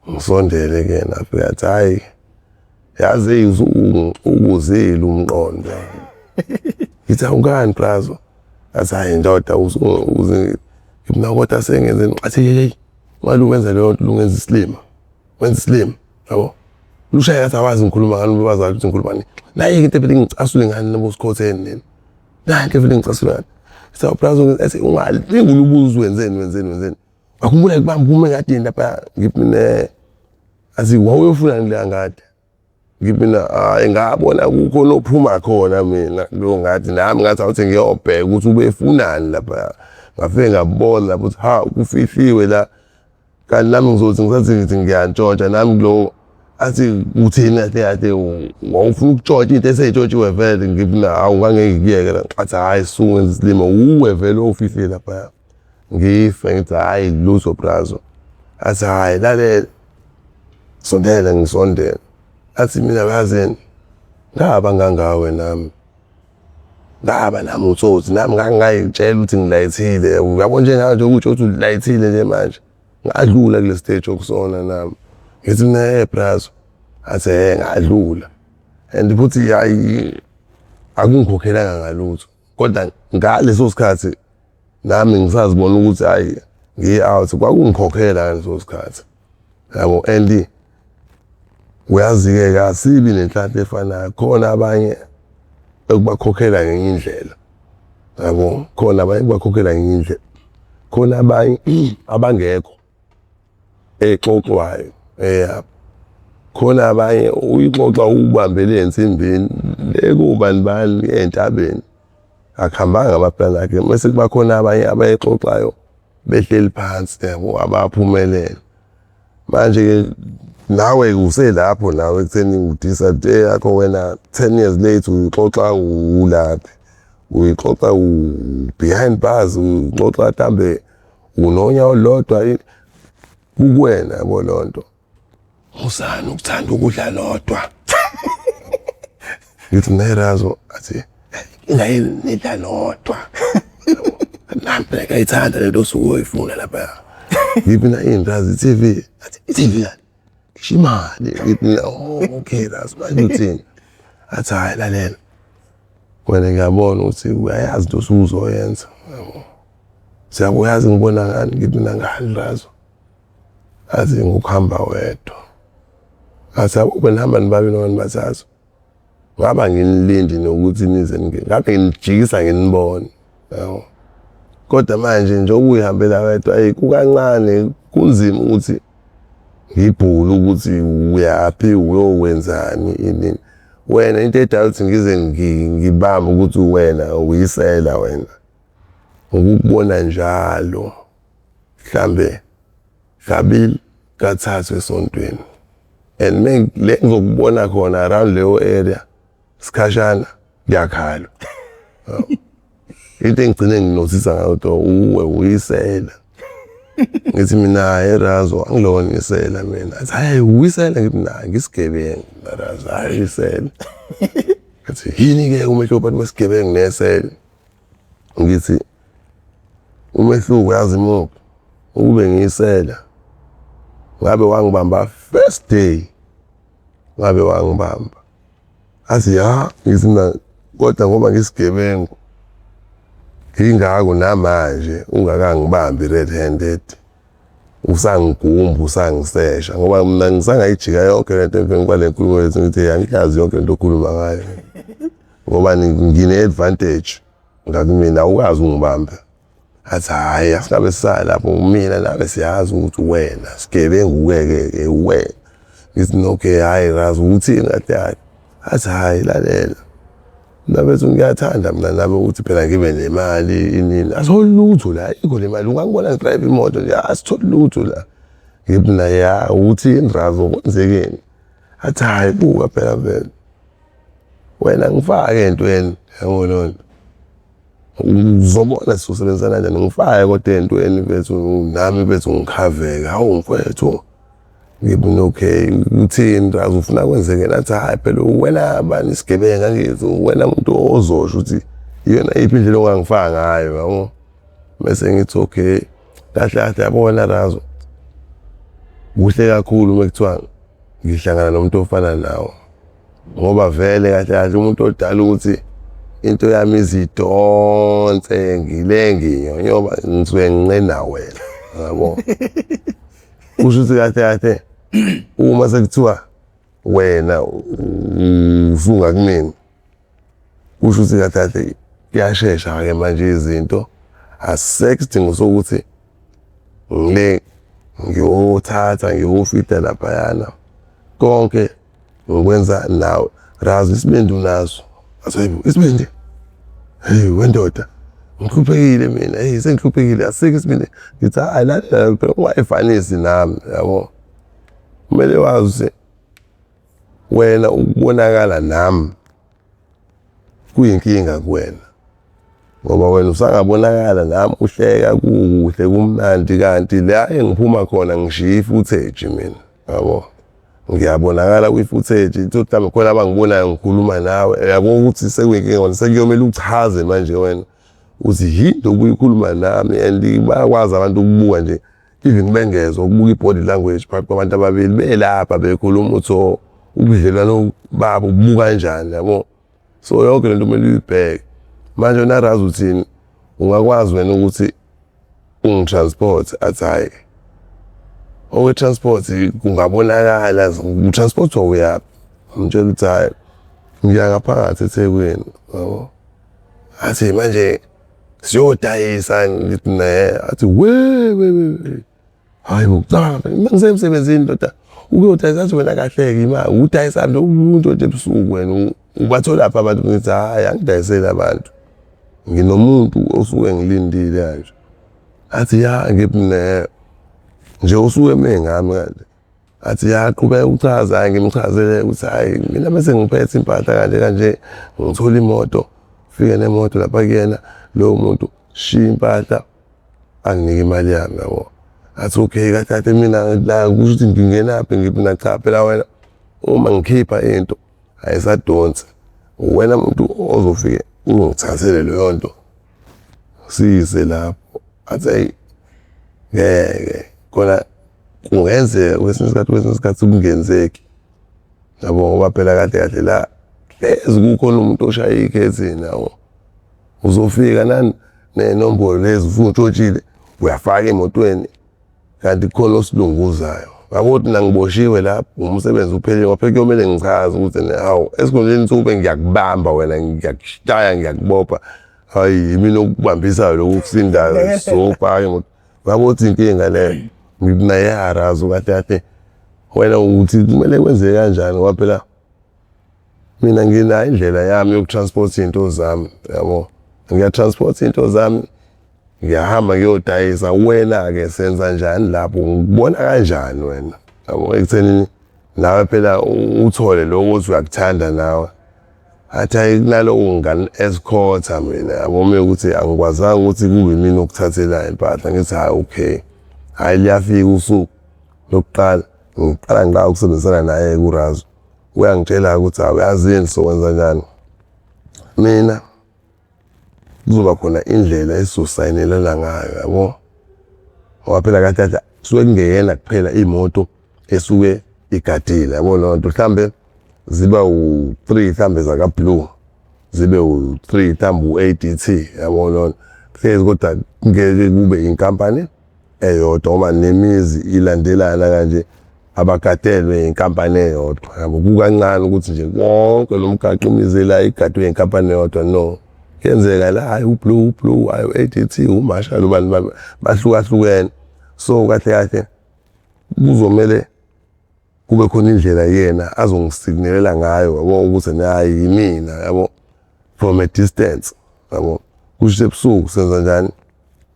Ngisondele kuyena, afike athi, hhayi, yazi ukuzile umqondo. Ngithi, awukani brazo? Athi, hhayi ndoda, usuze mina, kodwa sengenzeni? Athi, hey, ungalu wenza leyo nto, lungenza isilima, wenza isilima, yabo. Lushaya ngathi awazi ngikhuluma ngani, wazi ukuthi ngikhuluma ngani. Nayi into evele ngicasule ngani noba usikhotheni nini. Nayi into evele ngicasule ngani. Sawu brazo, ethi ungalingi ulubuzo, wenzeni, wenzeni, wenzeni. Akhumbula ngibamba uma engadini lapha, ngithi mina, athi wawuyofuna kuleya ngadi. Ngithi mina, hayi, ngabona kukhona ophuma khona mina kuleyo ngadi, nami ngathi awuthi ngiyobheka ukuthi ubefunani lapha. Ngafike ngabona lapho ukuthi ha, kufihliwe la. Kanti nami ngizothi ngisathi ngithi ngiyantshontsha nami kulo, athi uthini kahle kahle, wawufuna ukutshontsha into eseyintshontshiwe vele? Ngithi mina, hawu, ngangeke ngikuyeke la. Athi, hhayi, suke wenza isilima, uwe vele ofihlile laphaya. Ngife ngithi, hhayi lutho brazo. Athi, hhayi, lalela, sondela. Ngisondele, athi, mina yazini, ngaba ngangawe nami, ngaba nami utsotsi nami, ngangingayitshela ukuthi ngilayithile, uyabo, njengayo nje ukutsho ukuthi ulayithile nje manje, ngadlula kule stage okusona nami. Ngithi mina, hey brazo. Athi, hey, ngadlula and futhi hayi, akungikhokhelanga ngalutho, kodwa ngaleso sikhathi nami ngisazibona ukuthi hayi, ngiyi-out, kwakungikhokhela ngaleso sikhathi, yabo. And uyazi-ke, kasibi nenhlanhla efanayo. Khona abanye ekubakhokhela ngenye indlela, yabo, khona abanye ekubakhokhela ngenye indlela, khona abanye abangekho exoxwayo, eyabo. Khona abanye uyixoxa ukubambele ensimbini le kubani bani entabeni. Akuhambanga amaplani akhe mese kuba khona abanye abayixoxayo behleli phansi yabo abaphumelele. Manje-ke nawe uselapho nawe ekutheni udisade yakho wena 10 years late uyixoxa ulaphi, uyixoxa behind bars, uyixoxa mhlambe unonyawo olulodwa kukuwena yabo leyo nto. Musani ukuthanda ukudla nodwa. Ngithi nerazo athi inkinga yini nidla nodwa. Nami phela ngiyayithanda lento osuke uyoyifuna lapha. Ngithi mina yini Razo i-TV? Athi i-TV yani? Ngisho imali. Ngithi mina oh okay Razo manje uthini? Athi hhayi lalela wena ngiyabona ukuthi uyayazi into osuke uzoyenza yabo. Siyakuyazi ngibona ngani? Ngithi mina ngani Razo? Athi ngokuhamba wedwa. Athi ube nihamba nibabili noma nibathathu. Ngaba nginilindi nokuthi nize ningene. Ngabe nginijikisa nginibone. Yabo. Kodwa manje njengoba uyihambela wedwa eyi kukancane kunzima ukuthi ngibhule ukuthi uyaphi uyokwenzani ini. Wena into edala ukuthi ngize ngibambe ukuthi wena uyisela wena. Ngokukubona njalo mhlambe kabili kathathu esontweni and le ngizokubona khona around leyo area sikhashana kuyakhalwa. Into engigcine nginothisa ngayo to uwe uyisela. Ngithi mina hayi Razo angilona isela mina. Athi hayi uyisela, ngithi na ngisigebengu Razo hayi isela. Athi yini ke umehluko phakathi kwesigebengu nesela? Ngithi umehluko yazi imuphi? Ukube ngiyisela ngabe wangibamba first day, ngabe wangibamba. Athi ya, ngithi mina kodwa ngoba ngisigebengu yingakho namanje ungakangibambi red handed, usangigumba usangisesha ngoba mina ngisangayijika yonke lento emveni kwale nkulumo yethu. Ngithi angiyazi yonke lento okhuluma ngayo ngoba ngine-advantage ngakumina, awukazi ungibambe. Athi hhayi asingabe sisaya lapho, mina nawe siyazi ukuthi wena sigebengu-ke ke wena. Ngithi okay hhayi Razo uthini kahle kahle? Athi hhayi lalela mntakwethu, ngiyathanda mina nami ukuthi phela ngibe nemali inini. Asitholi lutho la, ayikho le mali, ungangibona ngidrayiva imoto nje asitholi lutho la. Ngithi mina ya uthini Razo kwenzekeni? Athi hhayi buka phela vele wena ngifake entweni yabo leyo nto. Uzobona sizosebenzisana kanjani, ngifake kodwa entweni mfethu nami mfethu ngikhaveke. Hawu mfethu, ngithi okay uthini Razo ufuna kwenzekeni? Athi hhayi phela wena bani isigebengu, angithi wena muntu ozosho ukuthi iyona yiphi indlela ongangifaka ngayo yabo. Mese ngithi okay kahle kahle yabona Razo, kuhle kakhulu uma kuthiwa ngihlangana nomuntu ofana nawe ngoba vele kahle kahle umuntu odala ukuthi into yami izidonse ngile nginyonyoba ngisuke nginqena wena yabo. Kusho ukuthi kahle kahle uma sekuthiwa wena ufunga kumina, kusho ukuthi kahle kahle kuyashesha-ke manje izinto, asisekho isidingo sokuthi ngile ngiyothatha ngiyofida laphayana, konke ngikwenza nawe. Razo isibindi unaso? Athi hayibo isibindi, hey wendoda ngihluphekile mina, hey sengihluphekile asikho isibindi. Ngithi hayi lalela phela ungayifanisi nami yabo, kumele wazi ukuthi wena ukubonakala nami kuyinkinga kuwena ngoba wena usangabonakala nami uhleka kukuhle kumnandi, kanti la engiphuma khona ngishiya i-footage mina yabo, ngiyabonakala kwi-footage uthi mhlawumbe khona abangibonayo ngikhuluma nawe yabo, ukuthi sekuyinkinga wena sekuyomele uchaze manje wena uthi yini lokhu uyikhuluma nami. And bayakwazi abantu ukubuka nje even bengezwa, ukubuka i-body language phakathi kwabantu ababili belapha bekhuluma ukuthi oh ubudlelwano babo buka kanjani yabo. So yonke lento kumele uyibheke. Manje wena Razo uthini? Ungakwazi wena ukuthi ungitransport? Athi hhayi okwe-transport kungabonakala, utransport uyaphi? Ngimtshela ukuthi hhayi ngiya ngaphakathi eThekwini yabo. Athi manje siyodayisa, ngithi ne, athi we we we, hayi bo cha mina ngisemsebenzini ndoda, Ukuyodayisa athi wena kahleke imali udayisa lo muntu nje ebusuku wena ubatholaphi abantu ngithi hhayi angidayiseli abantu nginomuntu osuke ngilindile kanje. Athi ya ngithi ne nje usuke eme ngami kanje. Athi ya qhubeka uchaze, hhayi ngimchazele ukuthi hhayi mina bese ngiphethe impahla kanje kanje ngithola imoto, fike nemoto lapha kuyena lowo muntu shiya impahla anginike imali yami yabo. Athi okay kahle kahle mina la kusho ukuthi ngingenaphi ngithi mina cha phela wena uma ngikhipha into ayisadonsi uwena muntu ozofike ungithathele leyo nto siyise lapho. Athi eyi ngeke khona kungenzeka kwesinye isikhathi kwesinye isikhathi kungenzeki yabo ngoba phela kahle kahle la hlezi kukhona umuntu oshaya ikhethini yabo. Uzofika nani ney'nombolo lezi usuntshontshile uyafaka emotweni kanti kukhona osilunguzayo. Yabo ukuthi mina ngiboshiwe lapho umsebenzi uphelile ngoba phela kuyomele ngichaze ukuthi hawu esikhundleni sokube ngiyakubamba wena ngiyakushaya ngiyakubopha hayi yimina okubambisayo lokhu okusindayo sofaka imoto. Yabo ukuthi inkinga leyo ngithi naye yarazo kahle kahle wena uthi kumele kwenzeke kanjani ngoba phela mina nginayo indlela yami yokutransport iy'nto zami yabo. Ngiyatransport iy'nto zami ngiyahamba ngiyodayisa wena-ke senza njani lapho ngikubona kanjani wena yabo ekuthenini nawe phela uthole lokho ukuthi uyakuthanda nawe. Athi hhayi kunaloko ngingani-escort-a mina yabo uma ukuthi angikwazanga ukuthi kube imina okuthathelayo impahla ngithi hhayi okay. Hhayi liyafika usuku lokuqala ngiqala ngqa ukusebenzisana naye-ke uRazo. Uyangitshela-ke ukuthi hawu yazini sokwenza njani. Mina kuzoba khona indlela esizosayinelana ngayo yabo. Ngoba phela kahle kahle kusuke kungeyena kuphela imoto esuke igadile yabo leyo nto mhlambe ziba u-three mhlambe zaka-blue zibe u-three mhlambe u-A_D_T yabo leyo nto. Hlezi kodwa ngeke kube inkampani eyodwa ngoba nemizi ilandelana kanje abagadelwe inkampani eyodwa yabo. Kukancane ukuthi nje wonke lo mgaqo imizi la igadwe inkampani eyodwa no. Kuyenzeka la hhayi u-blue u-blue hhayi u-A_D_T uMarshall ubani bani bahlukahlukene. So kahle kahle kuzomele kube khona indlela yena azongisignelela ngayo yabo ukuthi hhayi yimina yabo from a distance yabo. Kusho ebusuku senza njani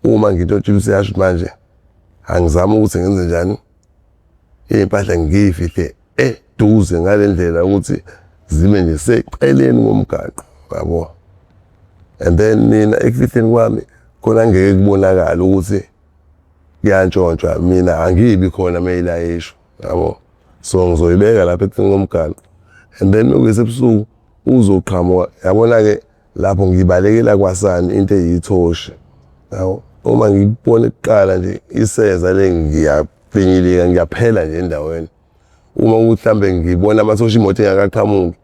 uma ngintshontsha useyasho manje angizame ukuthi ngenze njani iy'mpahla ngiy'fihle eduze ngale ndlela ukuthi zibe nje seceleni komgaqo yabo. And then mina ekufihleni kwami khona ngeke kubonakale ukuthi kuyantshontshwa mina angibi khona meyilayishwa yabo. So ngizoyibeka lapha eceleni komgaqo and then mekuyisebusuku uzoqhamuka yabona-ke lapho ngibalekela kwasani into eyithoshi yabo. Uma ngikubona kuqala nje iseza le ngiyafinyilika ngiyaphela nje endaweni. Uma kuthi mhlambe ngibona amathoshi imoto ingakaqhamuki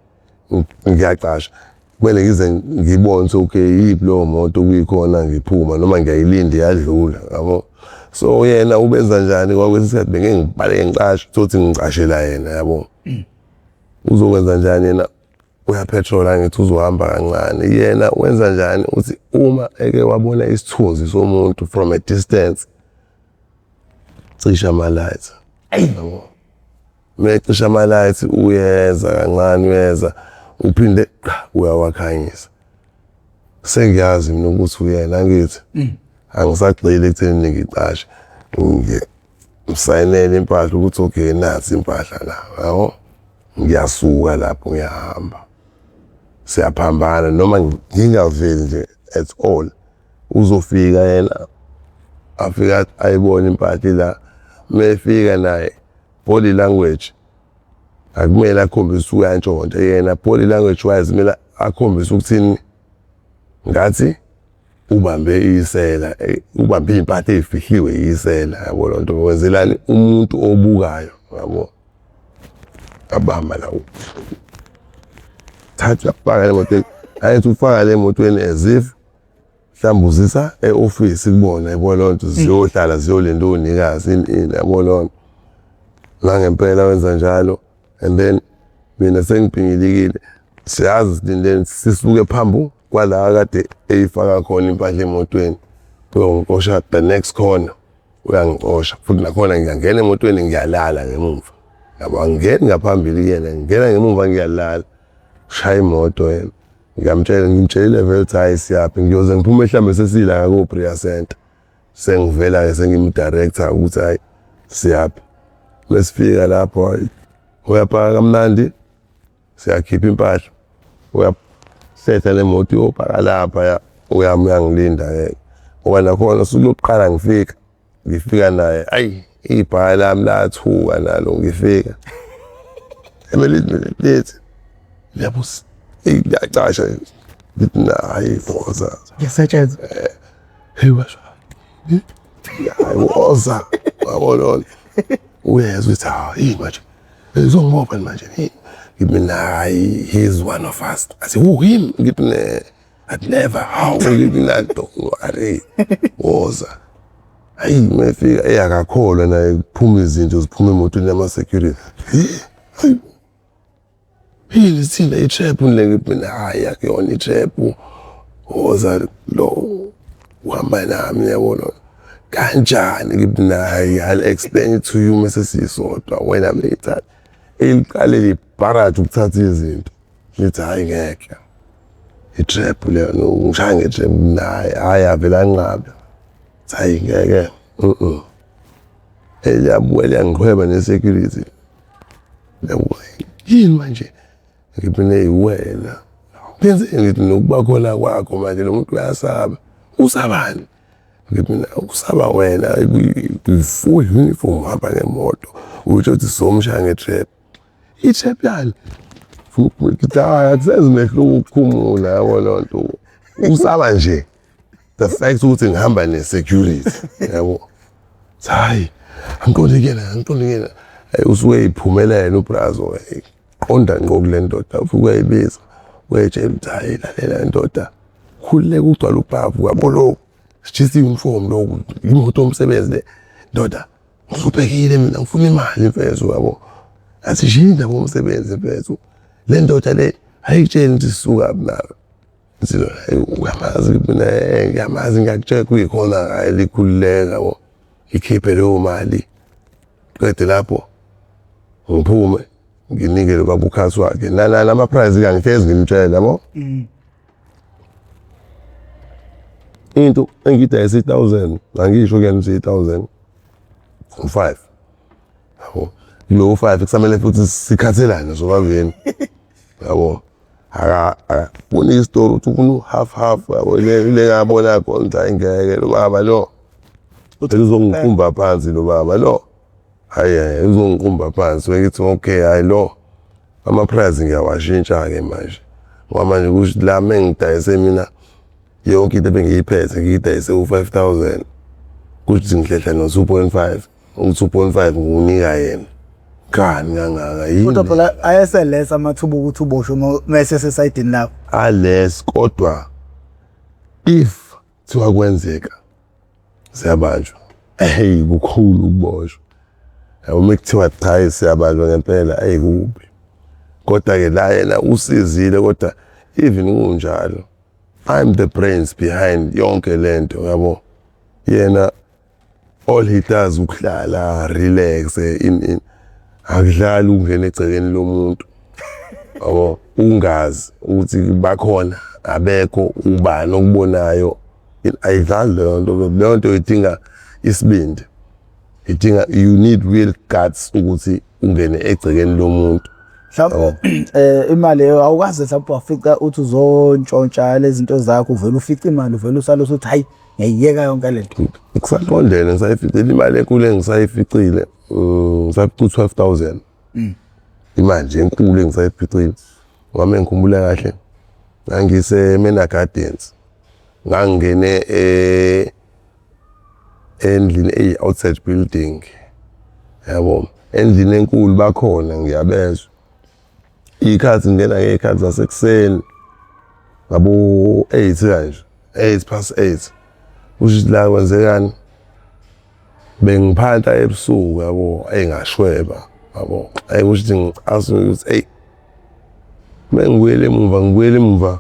ngiyacasha kumele ngize ngibone ukuthi okay iyiphi leyo moto okuyikhona ngiphuma noma ngiyayilinda iyadlula yabo. So yena ubenza njani ngoba kwesinye isikhathi bengeke ngibaleke ngicashe uthole ukuthi ngicashela yena yabo. Uzokwenza njani yena uyapetrola angithi uzohamba kancane yena wenza njani uthi uma eke wabona isithunzi somuntu from a distance cisha ama-lights yabo. Mecisha ama-lights uyeza kancane uyeza uphinde qha uyawakhanyisa. Sengiyazi mina ukuthi uyena angithi angisagxili ekutheni ngicashe ngimsayinele impahla ukuthi okay nasi impahla la yabo. Ngiyasuka lapho ngiyahamba siyaphambana noma ngingaveli nje at all uzofika yena afike ayibone impahla la mefika naye body language akumele akhombise uyantshontsha yena body language wise kumele akhombise ukuthini ngathi ubambe isela ubambe iy'mpahla ey'fihliwe yisela yabo loo nto wenzelani umuntu obukayo yabo. Abamba la thatha faka le motweni ayethi ufaka le motweni as if mhlawumbe uzisa e-ofisi kubona yabo loo nto ziyohlala ziyolinda onikazi ini ini yabo loo nto. Nangempela wenza njalo and then mina sengibhingilikile siyazi silindeni sisuke phambi kwala kade eyifaka khona impahla emotweni uyongixosha the next corner uyangixosha futhi nakhona ngiyangena emotweni ngiyalala ngemumva Yabo, angingeni ngaphambili kuyena, ngingena ngemuva ngiyalala. Shaya imoto yena. Ngiyamtshela, ngimtshelile vele ukuthi hhayi siyaphi, ngiyoze ngiphume mhlawumbe sesila ngako-Bria Center. Sengivela-ke sengimdirector ukuthi hhayi siyaphi. Mesifika lapho hhayi uyapaka kamnandi, siyakhipha impahla, uyasetha le moto uyopaka lapha, uyami uyangilinda-ke. Ngoba nakhona usuku lokuqala ngifika, ngifika naye ayi ibhaya lami lathuka nalo ngifika. Emele lithi liyabus liyacasha ngithi hayi woza. Ngiyasetshenzwa. Hey washo. Hayi woza. Wabona uyezwa ukuthi hawu yini manje uzongibopha manje ngithi mina hayi he's one of us. Athi who him? Ngithi ne I'd never how ngithi mina don't worry woza. Hayi mefika eh akakholwa naye kuphuma izinto ziphuma emotweni yama-security. Hayi yini thina i-trap le ngithi mina hayi akuyona i-trap woza lo uhamba nami yabona kanjani ngithi mina hayi I'll explain it to you mase sisodwa wena mlithatha eliqale libharaje ukuthatha izinto ngithi hayi ngeke i-trap leyo ngishaya nge-trap naye hhayi avele anqabe hayi ngeke eliyabuka liyangiqhweba ne-security yabo yini manje ngithi mina wena ngenzeni ngithi nokuba khona kwakho manje lo muntu uyasaba usabani ngithi mina usaba wena full uniform uhamba ngemoto usho ukuthi sizomshaya nge-trap i-trap yani ngithi hayi akusenzi mehluko ukukhumula yabo loo nto usaba nje the fact ukuthi ngihamba ne-security yabo hayi angiqonde kuyena angiqonde kuyena hayi usuke eyiphumelela ubrazo qonda ngqo kule ndoda ufike uyayibiza uyayitshela ukuthi hayi lalela ndoda khululeka ugcwala ubhavu yabo lokhu sijisa i-uniform lokhu imoto yomsebenzi le ndoda ngihluphekile mina ngifuna imali mfethu yabo athi nje indaba yomsebenzi mfethu le ndoda le ayikutsheli ukuthi sisuka nayo Uyamazi mina ngiyamazi ngiyakutshela kuyikhona hhayi likhululeka yabo ikhiphe leyo mali qede lapho ngiphume nginike lo baba ukhasi wakhe nama-price-ke angihlezi ngimtshela yabo. Into engiyidayisa i-thousand angisho kuyena ukuthi i-thousand u-five yabo kulowo five kusamele futhi sikhathelane sobabili yabo. Akafuni isitori uthi ufuna u-half half yabo ile ngabona khona ukuthi hayi ngeke lo baba lo uzongiqumba phansi lo baba lo hayi hayi uzongiqumba phansi ngithi okay hayi lo ama-price ngiyawashintsha-ke manje ngoba manje kusho la mengidayise mina yonke into ebengiyiphethe ngiyidayise u-5,000 kusho ukuthi ngihlehla no-2.5 u-2.5 ngiwunika yena kani kangaka yini Kodwa phela ayeselesa amathuba okuthi uboshwe mese esesayidini lakho. Ales kodwa if kuthiwa kwenzeka siyabanjwa hey kukhulu ukuboshwa yabo uma kuthiwa cha siyabanjwa ngempela hey kubi kodwa-ke la yena usizile kodwa even kunjalo I'm the brains behind yonke lento yabo yena all he does ukuhlala relax in akudlali ukungena egcekeni lomuntu yabo ungazi ukuthi bakhona abekho ubani okubonayo ayidlali leyo nto leyo nto idinga isibindi idinga you need real guts ukuthi ungene egcekeni lomuntu. Mhlawumbe imali leyo awukaze mhlawumbe wafica uthi uzontshontsha lezi zinto zakho uvele ufice imali uvele usale usuthi hayi ngiyayiyeka yonke le nto. Kusaqondene ngisayificile imali enkulu engisayificile ngisafica u-12,000. Imali nje enkulu engisayificile. Ngoba mengikhumbula kahle ngangise Manor Gardens. Ngangingene endlini eyi-outside building yabo endlini enkulu bakhona ngiyabezwa iy'khathi ngingena ngey'khathi zasekuseni ngabo-8 kanje 8 past 8 kusho ukuthi la kwenzekani bengiphanta ebusuku yabo engashweba yabo ayi kusho ukuthi ngicasuke ukuthi eyi mengibuyele emuva ngibuyele emuva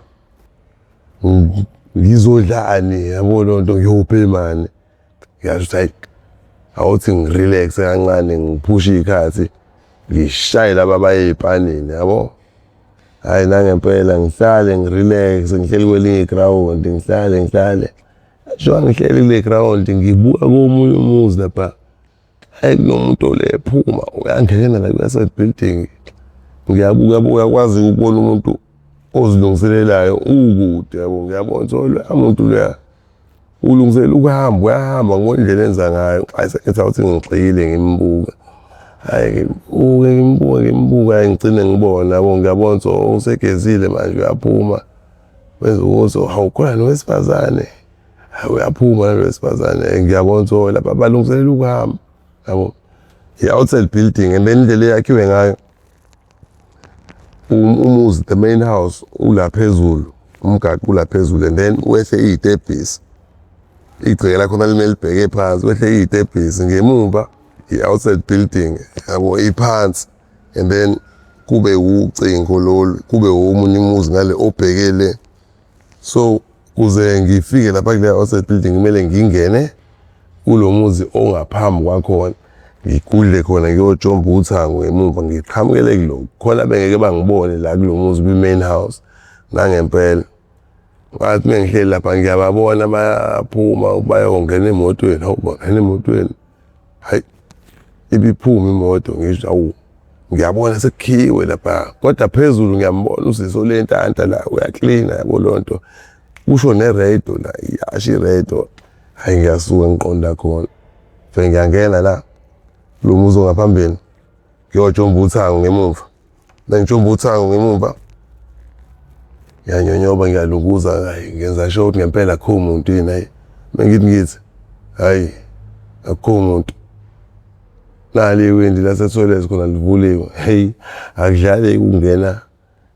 ngizodlani yabo loo nto ngiyobhemani ngiyasho ukuthi hayi awuthi ngirelaxe kancane ngiphushe iy'khathi. Ngishaye laba baye epanini yabo. Hayi nangempela ngihlale ngirelax ngihleli kwelinye iground ngihlale ngihlale. Njengoba ngihleli kule ground ngibuka komunye umuzi lapha. Hayi kunomuntu olephuma uyangena la kwi-side building. Ngiyabuka buka uyakwazi ukubona umuntu ozilungiselelayo ukude yabo ngiyabona ukuthi loya muntu loya ulungiselela ukuhamba uyahamba ngibona indlela enza ngayo. Hhayi sengithi awuthi ngigxile ngimbuke. Hhayi ngimbuke ngimbuke ngimbuke hhayi ngigcine ngibona yabo ngiyabona ukuthi oh usegezile manje uyaphuma. Wenza ukuthi hawu khona nowesifazane. Hayi uyaphuma nalo wesifazane ngiyabona ukuthi oh lapha balungiselela ukuhamba yabo. I-outside building and then indlela eyakhiwe ngayo umuzi the main house ula phezulu umgaqo ula phezulu and then wehle iy'tebhisi igceke lakhona limele libheke phansi wehle iy'tebhisi ngemumva i-outside building yabo iphansi and then kube ucingo lolu kube omunye umuzi ngale obhekele so kuze ngifike lapha kule outside building kumele ngingene kulo muzi ongaphambi kwakhona ngigudle khona ngiyojomba uthango ngemuva ngiqhamukele kulo khona bengeke bangibone la kulo muzi kwi-main house nangempela ngathi mengihleli lapha ngiyababona bayaphuma bayongena emotweni hawu bangena emotweni hayi ibiphuma imoto ngisho awu ngiyabona sekukhiwe lapha kodwa phezulu ngiyambona usisi olentanta la uyaklina yabo loo nto kusho neredo la iyasho iredo hayi ngiyasuka ngiqonda khona fe ngiyangena la lo muzi ongaphambili ngiyojomba uthango ngemuva Bengijomba uthango ngemumva. Ngiyanyonyoba ngiyalukuza hayi ngenza sure ukuthi ngempela akukho muntu yini hayi. Mengithi ngithi hayi akukho muntu. Nali iwindi lasethoyilethi khona livuliwe. Hey akudlaleki ukungena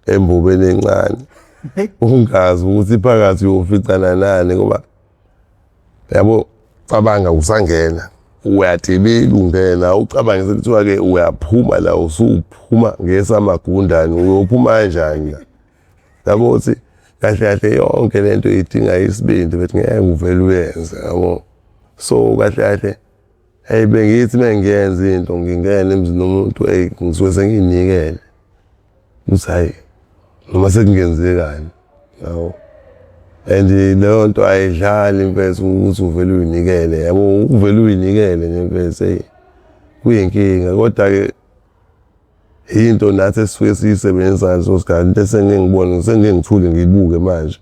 embobeni encane. Ungazi ukuthi phakathi uyoficana nani ngoba yabo cabanga usangena uyatibela ungena ucabange sekuthiwa-ke uyaphuma la usuphuma ngesamagundane uyophuma kanjani la yabo ukuthi kahle kahle yonke le nto idinga isibindi bethi ngeke uvele uyenze yabo so kahle kahle eyi bengithi uma ngiyenza into ngingene emzini womuntu eyi ngisuke sengiyinikele ukuthi hhayi noma sekungenzekani yabo and leyo nto ayidlali mfethu ukuthi uvele uyinikele yabo uvele uyinikele nje mfethu eyi kuyinkinga kodwa-ke into nathi esisuke siyisebenzisa ngaleso sikhathi into esengike ngibone sengike ngithule ngiyibuke manje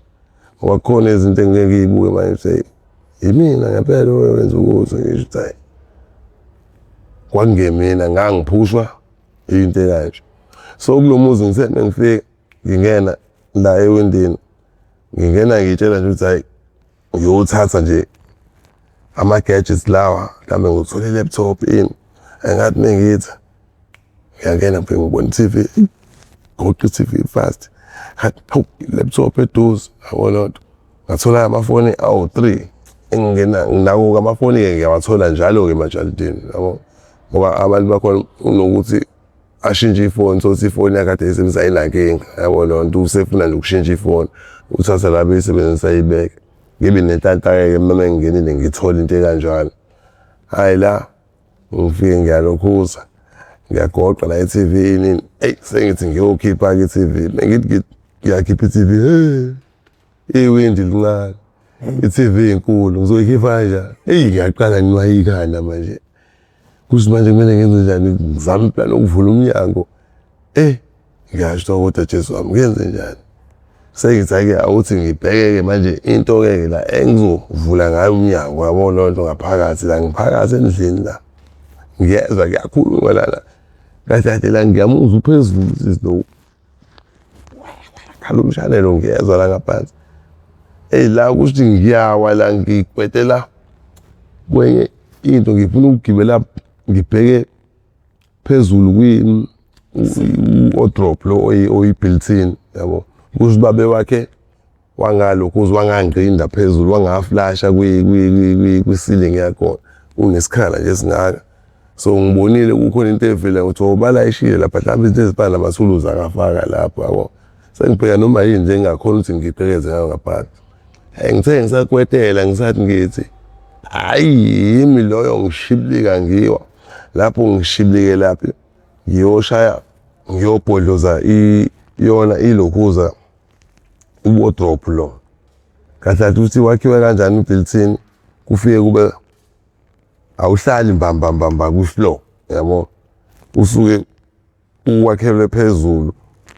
ngoba kukhona izinto engike ngiyibuke manje ukuthi yimina ngempela owenza ukuthi ngisho ukuthi hayi kwakungemina ngangiphushwa into ekanje so kulo muzi ngithe mengifika ngingena la ewindini ngingena ngitshela nje ukuthi hayi ngiyothatha nje ama-gadgets lawa mhlawumbe ngithole i-laptop ini engathi mengithi ngiyangena ngifike ngibona i-TV goqa i-TV fast ngathi hawu i-laptop eduze yabo loo nto ngathola amafoni awu-three engingena nginawo-ke amafoni-ke ngiyawathola njalo-ke emajalidini yabo ngoba abantu bakhona unokuthi ashintshe ifoni sothi ifoni yakhe ade eyisebenzisa ayinankinga yabo loo nto usefuna nje ukushintsha ifoni uthatha la beyisebenzisa ayibeke ngibe nenhlanhla-ke uma mengingenile ngithole into ekanjalo hhayi la ngifike ngiyalokhuza ngiyagoqa la e-TV nini eyi sengithi ngiyokhipha-ke i-TV mengithi ngiyakhipha i-TV hey iwindi lincane i-TV inkulu ngizoyikhipha kanjani eyi ngiyaqala nginwaye ikhanda manje kusho manje kumele ngenze njani ngizame iplani yokuvula umnyango eh ngiyasho kodwa Jesu wami ngenze njani sengithi ake awuthi ngibheke-ke manje into-ke la engizovula ngayo umnyango yabo loo nto ngaphakathi la ngiphakathi endlini la ngiyezwa kuyakhulunywa lana kahle kahle la ngiyamuzwa uphezulu sisi lo khala umshanelo ngiyezwa la ngaphansi eyi la kusho ukuthi ngiyawa la ngikwetela kwenye into ngifuna ukugibela ngibheke phezulu kwi-wardrobe lo oyi-built-in yabo kusho ubabe wakhe wangalokhu uze wangangqinda phezulu wangaflasha kwi-ceiling yakhona unesikhala nje esingaka so ngibonile kukhona into evela ukuthi oh balayishile lapha mhlawumbe izinto ezifana namathuluzi akafaka lapho yabo sengibheka noma yini nje engingakhona ukuthi ngigqekeze ngayo ngaphansi hayi ngithe ngisakwetela ngisathi ngithi hhayi yimi loyo ngishibilika ngiwa lapho ngishibilike laphi Ngiyoshaya ngiyobhodloza yona ilokhuza u-wardrobe lo. Kahle kahle ukuthi wakhiwe kanjani u-built-in kufike kube awuhlali mbamba mbamba kwi-floor yabo. Usuke uwakhelwe phezulu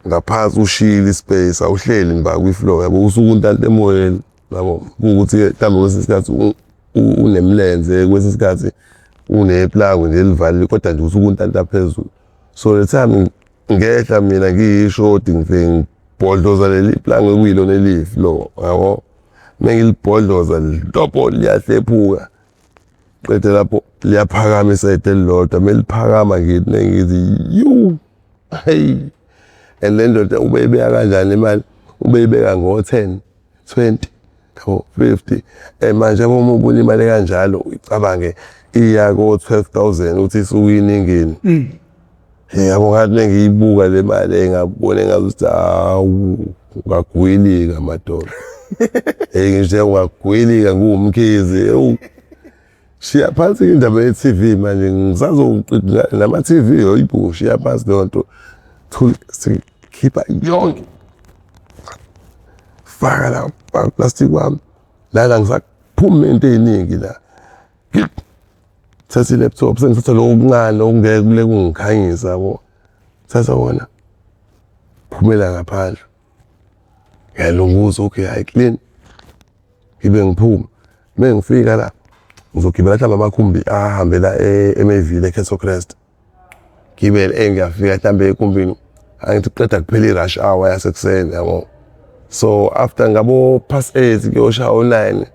ngaphansi ushiyile i-space awuhleli mba kwi-floor yabo usuke untanta emoyeni yabo. Kuwukuthi-ke mhlawumbe kwesinye isikhathi unemlenze kwesinye isikhathi uneplangwe nje elivalile kodwa nje usuke untanta phezulu. So the time ngehla mina ngiyishodi ngifike ngibhodloza leli plangwe ekuyilona eliyi-floor yabo. Mengilibhodloza litopo liyahlephuka. Qede lapho liyaphakama isayidi elilodwa meliphakama ngithi nengithi yu hey and le ndoda ubeyibeka kanjani imali ubeyibeka ngo-10 20 yabo 50 manje yabo uma ubona imali kanjalo uyicabange iya ko-12 000 uthi isuke iningini. Yabo ngathi mengiyibuka le mali engabona engazuthi hawu ungagwilika madoda. Hey ngisho ungagwilika nguwumkhize. Ewu shiya phansi indaba ye-TV manje ngisazoqeda nama-TV hoyibo shiya phansi leyo nto. Sikhipha yonke. Faka la plastic wami. Lana ngisaphuma into ey'ningi la. Thatha i-laptop sengithatha lokhu okuncane okungeke kule kungikhanyisa yabo. Thatha wona phumela ngaphandle. Ngiyalunguza okay hayi clean. Ngibe ngiphuma. Uma ngifika la ngizogibela mhlawumbe amakhumbi ahambela eMayville eCastle Crest. Gibele ngiyafika mhlawumbe ekhumbini angithi kuqeda kuphela i-rush hour yasekuseni yabo. So after ngabo past 8 kuyoshaya o-9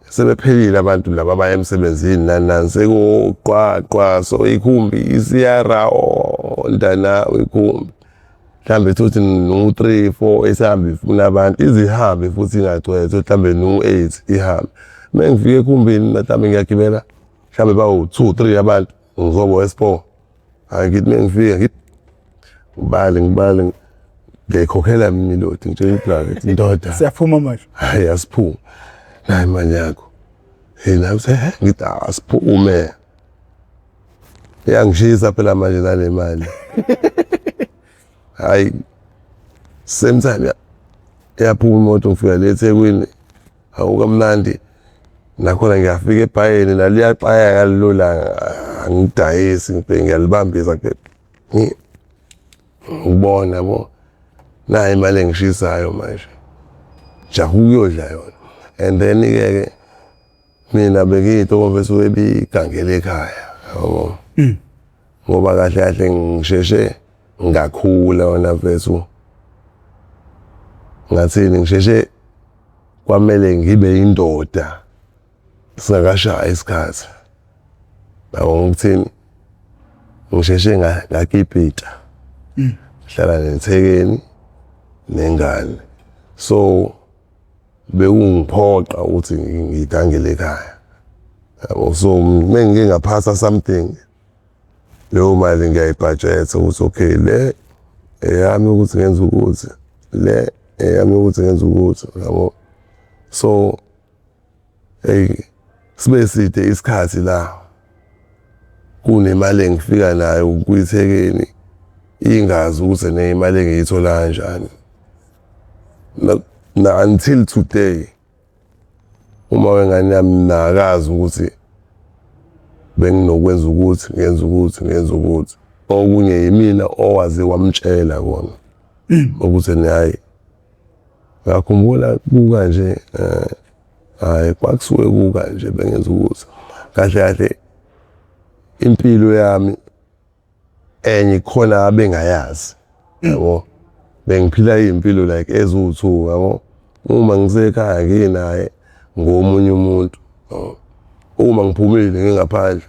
sebephelile abantu laba abaya emsebenzini nani nani sekuqwaqwa so ikhumbi isiyarawonda nawe ikhumbi mhlawumbe thothi no-3 4 esihambe ifuna abantu izihambe futhi ingagcwele thothi mhlawumbe no-8 ihambe. Uma ngifika ekhumbini mhlawumbe ngiyagibela mhlawumbe bawu-2 3 abantu ngizoba wesi-4. Hhayi ngithi uma ngifika ngithi ngibale ngibale ngiyayikhokhela mina ilodi ngitshela iplanga ngithi ndoda Siyaphuma manje. hhayi asiphume nayi imali yakho. Hey nawe uthe he ngithi asiphume. Iyangishisa phela manje nale mali. Hhayi same time iyaphuma imoto ngifika le eThekwini hawu kamnandi nakhona ngiyafika ebhayeni naliyaxaya ngalelo langa angidayisi ngifike ngiyalibambisa ngibona yabo nayi imali engishisayo manje jaha ukuyodla yona and then-ke ke mina bengiyinto esuke ebigangela ekhaya yabo ngoba kahle kahle ngisheshe ngakhula wona mfethu ngathini ngisheshe kwamele ngibe indoda singakashaya isikhathi yabo ngikuthini ngisheshe ngakipita ngihlala nethekeni nengane so bekungiphoqa ukuthi ngigangele ekhaya yabo so mengike ngaphasa something leyo mali ngiyayibhajetha ukuthi okay le eyami ukuthi ngenze ukuthi le eyami ukuthi ngenze ukuthi yabo so hey sibe side isikhathi la kunemali engifika nayo kuyithekeni ingazi ukuthi ne imali engiyithola kanjani na until today uma wengane yami nakazi ukuthi benginokwenza ukuthi ngenza ukuthi ngenza ukuthi okunye yimina owaze wamtshela kona ukuthi hayi ngakhumbula kukanje hayi kwakusuke kukanje bengenza ukuthi kahle kahle impilo yami enye khona abengayazi yabo bengiphila iy'mpilo like eziwu-two yabo uma ngisekhaya nginaye ngomunye umuntu uma ngiphumile ngingaphandle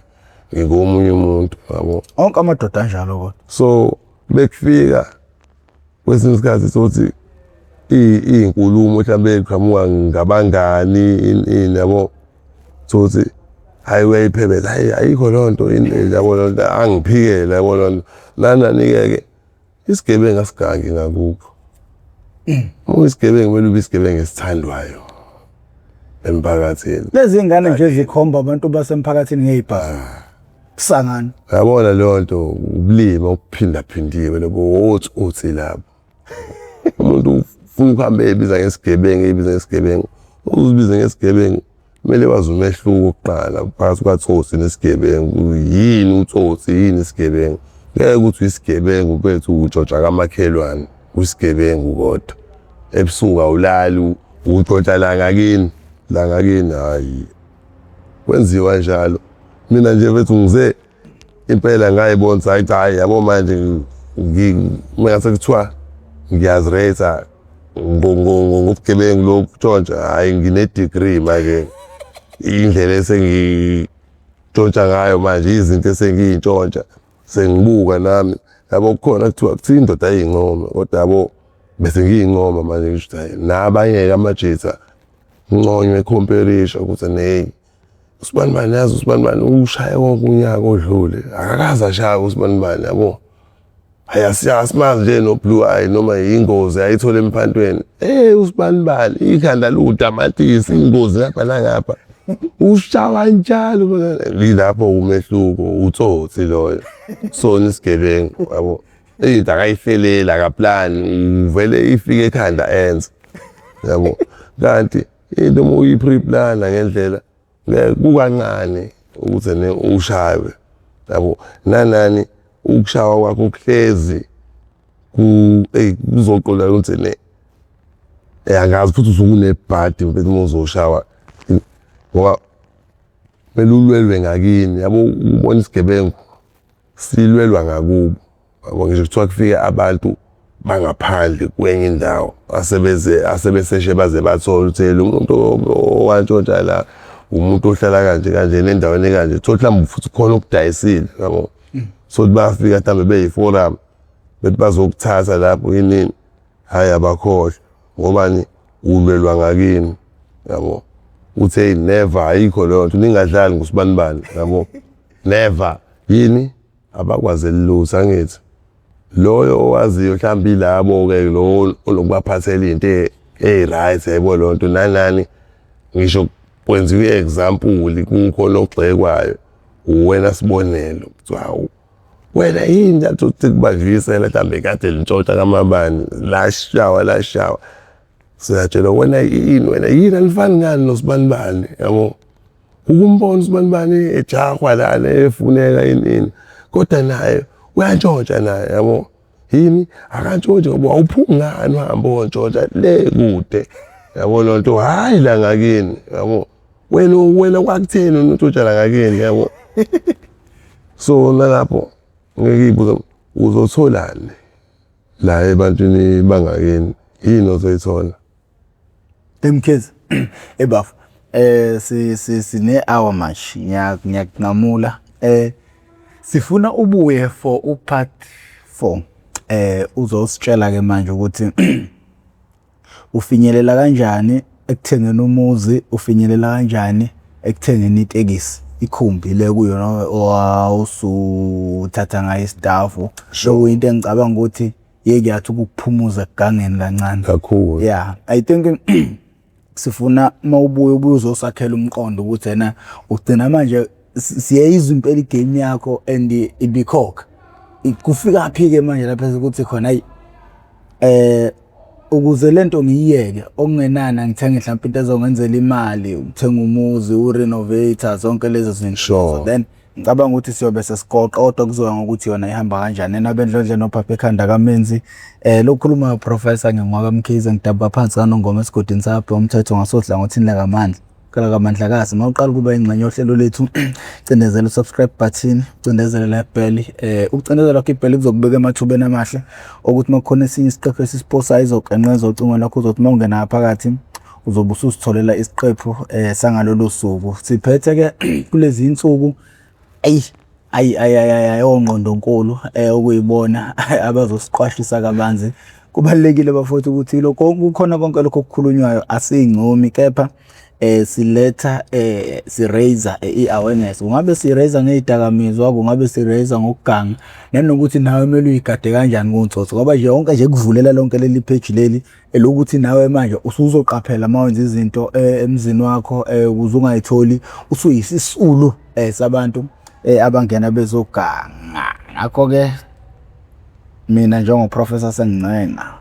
ngingomunye umuntu yabo. Onke amadoda anjalo kodwa. So bekufika kwesinye isikhathi sothi iy'nkulumo mhlawumbe ey'qhamuka ngabangani ini yabo sothi hhayi uyayiphebeza hhayi ayikho leyo nto ini yabo leyo nto angiphikele yabo leyo nto nanani-ke ke isigebengu asigangi ngakukho. Uma uyisigebengu kumele ube isigebengu esithandwayo emphakathini. Lezi ngane nje zikhomba abantu basemphakathini ngey'bhamu. Sangano. Yabona leyo nto ubulima okuphindaphindiwe lobo othi uthi lapho. Umuntu ufuna ukuhamba eyibiza ngesigebengu, eyibiza ngesigebengu. Uzibize ngesigebengu kumele wazi umehluko kuqala phakathi kwatsotsi nesigebengu. Yini utsotsi, yini isigebengu? Ngeke ukuthi uyisigebengu bethu utshontsha kamakhelwane, uyisigebengu kodwa. Ebusuku awulali utshontsha la ngakini, la ngakini hhayi. Kwenziwa njalo. Mina nje mfethu ngize impela ngayibona ukuthi hayi cha hayi yabo manje mengase kuthiwa ngiyazireytha ngobugebengu lokhu kutshontsha hhayi ngine-degree manje indlela esengitshontsha ngayo manje izinto esengiy'ntshontsha sengibuka nami yabo kukhona kuthiwa kuthiwa indoda ayincome kodwa yabo bese ngiyincoma manje ngisho ukuthi hhayi nabanye-ke amajitha kunconywe ekhomperisha ukuthi neyi usibanibani yazi usibanibani ushaye wonke unyaka odlule akakaze ashaye usibanibani yabo. Hayi asimazi nje no-blue eye noma yingozi ayithola emphantweni. Eh usibanibani ikhanda liwutamatisi ingozi ngapha nangapha. Ushawa njalo lilapho umehluko utsotsi loyo. Sona isigebengu yabo. Into akayihleleli akaplani uvele ifike ekhanda enze yabo. Kanti into uma uyi-pre-plana ngendlela kukancane ukuthi ene ushaywe yabo. Nanani ukushawa kwakho kuhlezi eyi kuzoqonda ukuthi ene angazi futhi usuke unebhadi mfethu uma uzoshawa ngoba kumele ulwelwe ngakini yabo ubona isigebengu silwelwa ngakubo yabo. Ngisho kuthiwa kufike abantu bangaphandle kwenye indawo asebeze asebeseshe baze bathola ukuthi lo muntu owantshontsha la umuntu ohlala kanje kanje endaweni ekanje, thola mhlawumbe futhi khona okudayisile yabo. So bayafika mhlawumbe beyi-forum bethi bazokuthatha lapho yinini, hhayi abakhohlwa ngobani ulwelwa ngakini yabo. Uthi hey never ayikho leyo nto ningadlali ngosibanibani yabo, never yini abakwazeli lutho angithi. Loyo owaziyo mhlawumbe ilabo-ke lo onokubaphathela into eyi-right yayibona leyo nto nanani ngisho kwenziwa i-example kukhona ogxekwayo uwena sibonelo kuthiwa hawu wena yini athi uthi kubadlulisela mhlawumbe kade lintshontsha kamabani lashawa lashawa siyatshelwa wena yini wena yini alifani ngani nosibanibani yabo. Ukumbona usibanibani ejahwa lana efuneka yini yini kodwa naye uyantshontsha naye yabo. Yini akantshontshe ngoba awuphumi ngani uhambe uyontshontsha le kude yabo loo nto hhayi la ngakini yabo. Wena wena kwakutheni wena untshontsha la ngakini yabo. So nalapho ngeke ngiyibuze uzotholani la ebantwini bangakini yini ozoyithola? Mkhize, ebafo si si sine hour manje ngiyakunqamula sifuna ubuye for u part 4 uzositshela ke manje ukuthi ufinyelela kanjani ekuthengeni umuzi, ufinyelela kanjani ekuthengeni itekisi, ikhumbi le kuyona owawusuthatha ngayo isitafu. Okuyinto engicabanga ukuthi yeke yathi ukukuphumuza ekugangeni kancane. Kakhulu. Yeah, I think sifuna uma ubuye ubuye uzosakhela umqondo ukuthi ena ugcina manje siyayizwa impela igame yakho and ibikhokha. Kufika phi-ke manje lapha ukuthi khona ayi ukuze lento ngiyiyeke okungenani angithenge mhlawumbe into ezongenzela imali, ukuthenga umuzi, urenovate zonke lezo zinto. Sure. Then ngicabanga ukuthi siyobe sesigoqa kodwa kuzoya ngokuthi yona ihamba kanjani. Nina bendlondle nophapha ekhanda kaMenzi. Lokhuluma Professor Ngingwaka Mkhize ngidabuka phansi kaNongoma esigodini sakabhe umthetho ngasohlangothini lakaMandla. Kala kaMandlakazi uma uqala ukuba ingxenye yohlelo lethu cindezela u-subscribe button, ucindezele la bell. Ukucindezela kwakho ibell kuzokubeka emathubeni amahle okuthi uma kukhona esinye isiqephu esisiposayo izoqenqeza ocingweni lakho, uzothi uma ungena ngaphakathi uzobe ususitholela isiqephu sangalolu suku. Siphethe ke kulezi insuku ayi ayi ayi ayi ongqondonkulu okuyibona abazosiqwashisa kabanzi. Kubalulekile bafowethu ukuthi lokho kukhona konke lokho okukhulunywayo asiyincomi kepha siletha si-raise i-awareness. Kungabe si-raise ngey'dakamizwa, kungabe si-raise ngokuganga nanokuthi nawe kumele uyigade kanjani kuntsotsi ngoba nje yonke nje kuvulela lonke leli page leli elokuthi nawe manje usuzoqaphela uma wenza izinto emzini wakho ukuze ungayitholi usuyisisulu sabantu. abangena bezoganga. Ngakho-ke mina njengoProfessor sengincenga.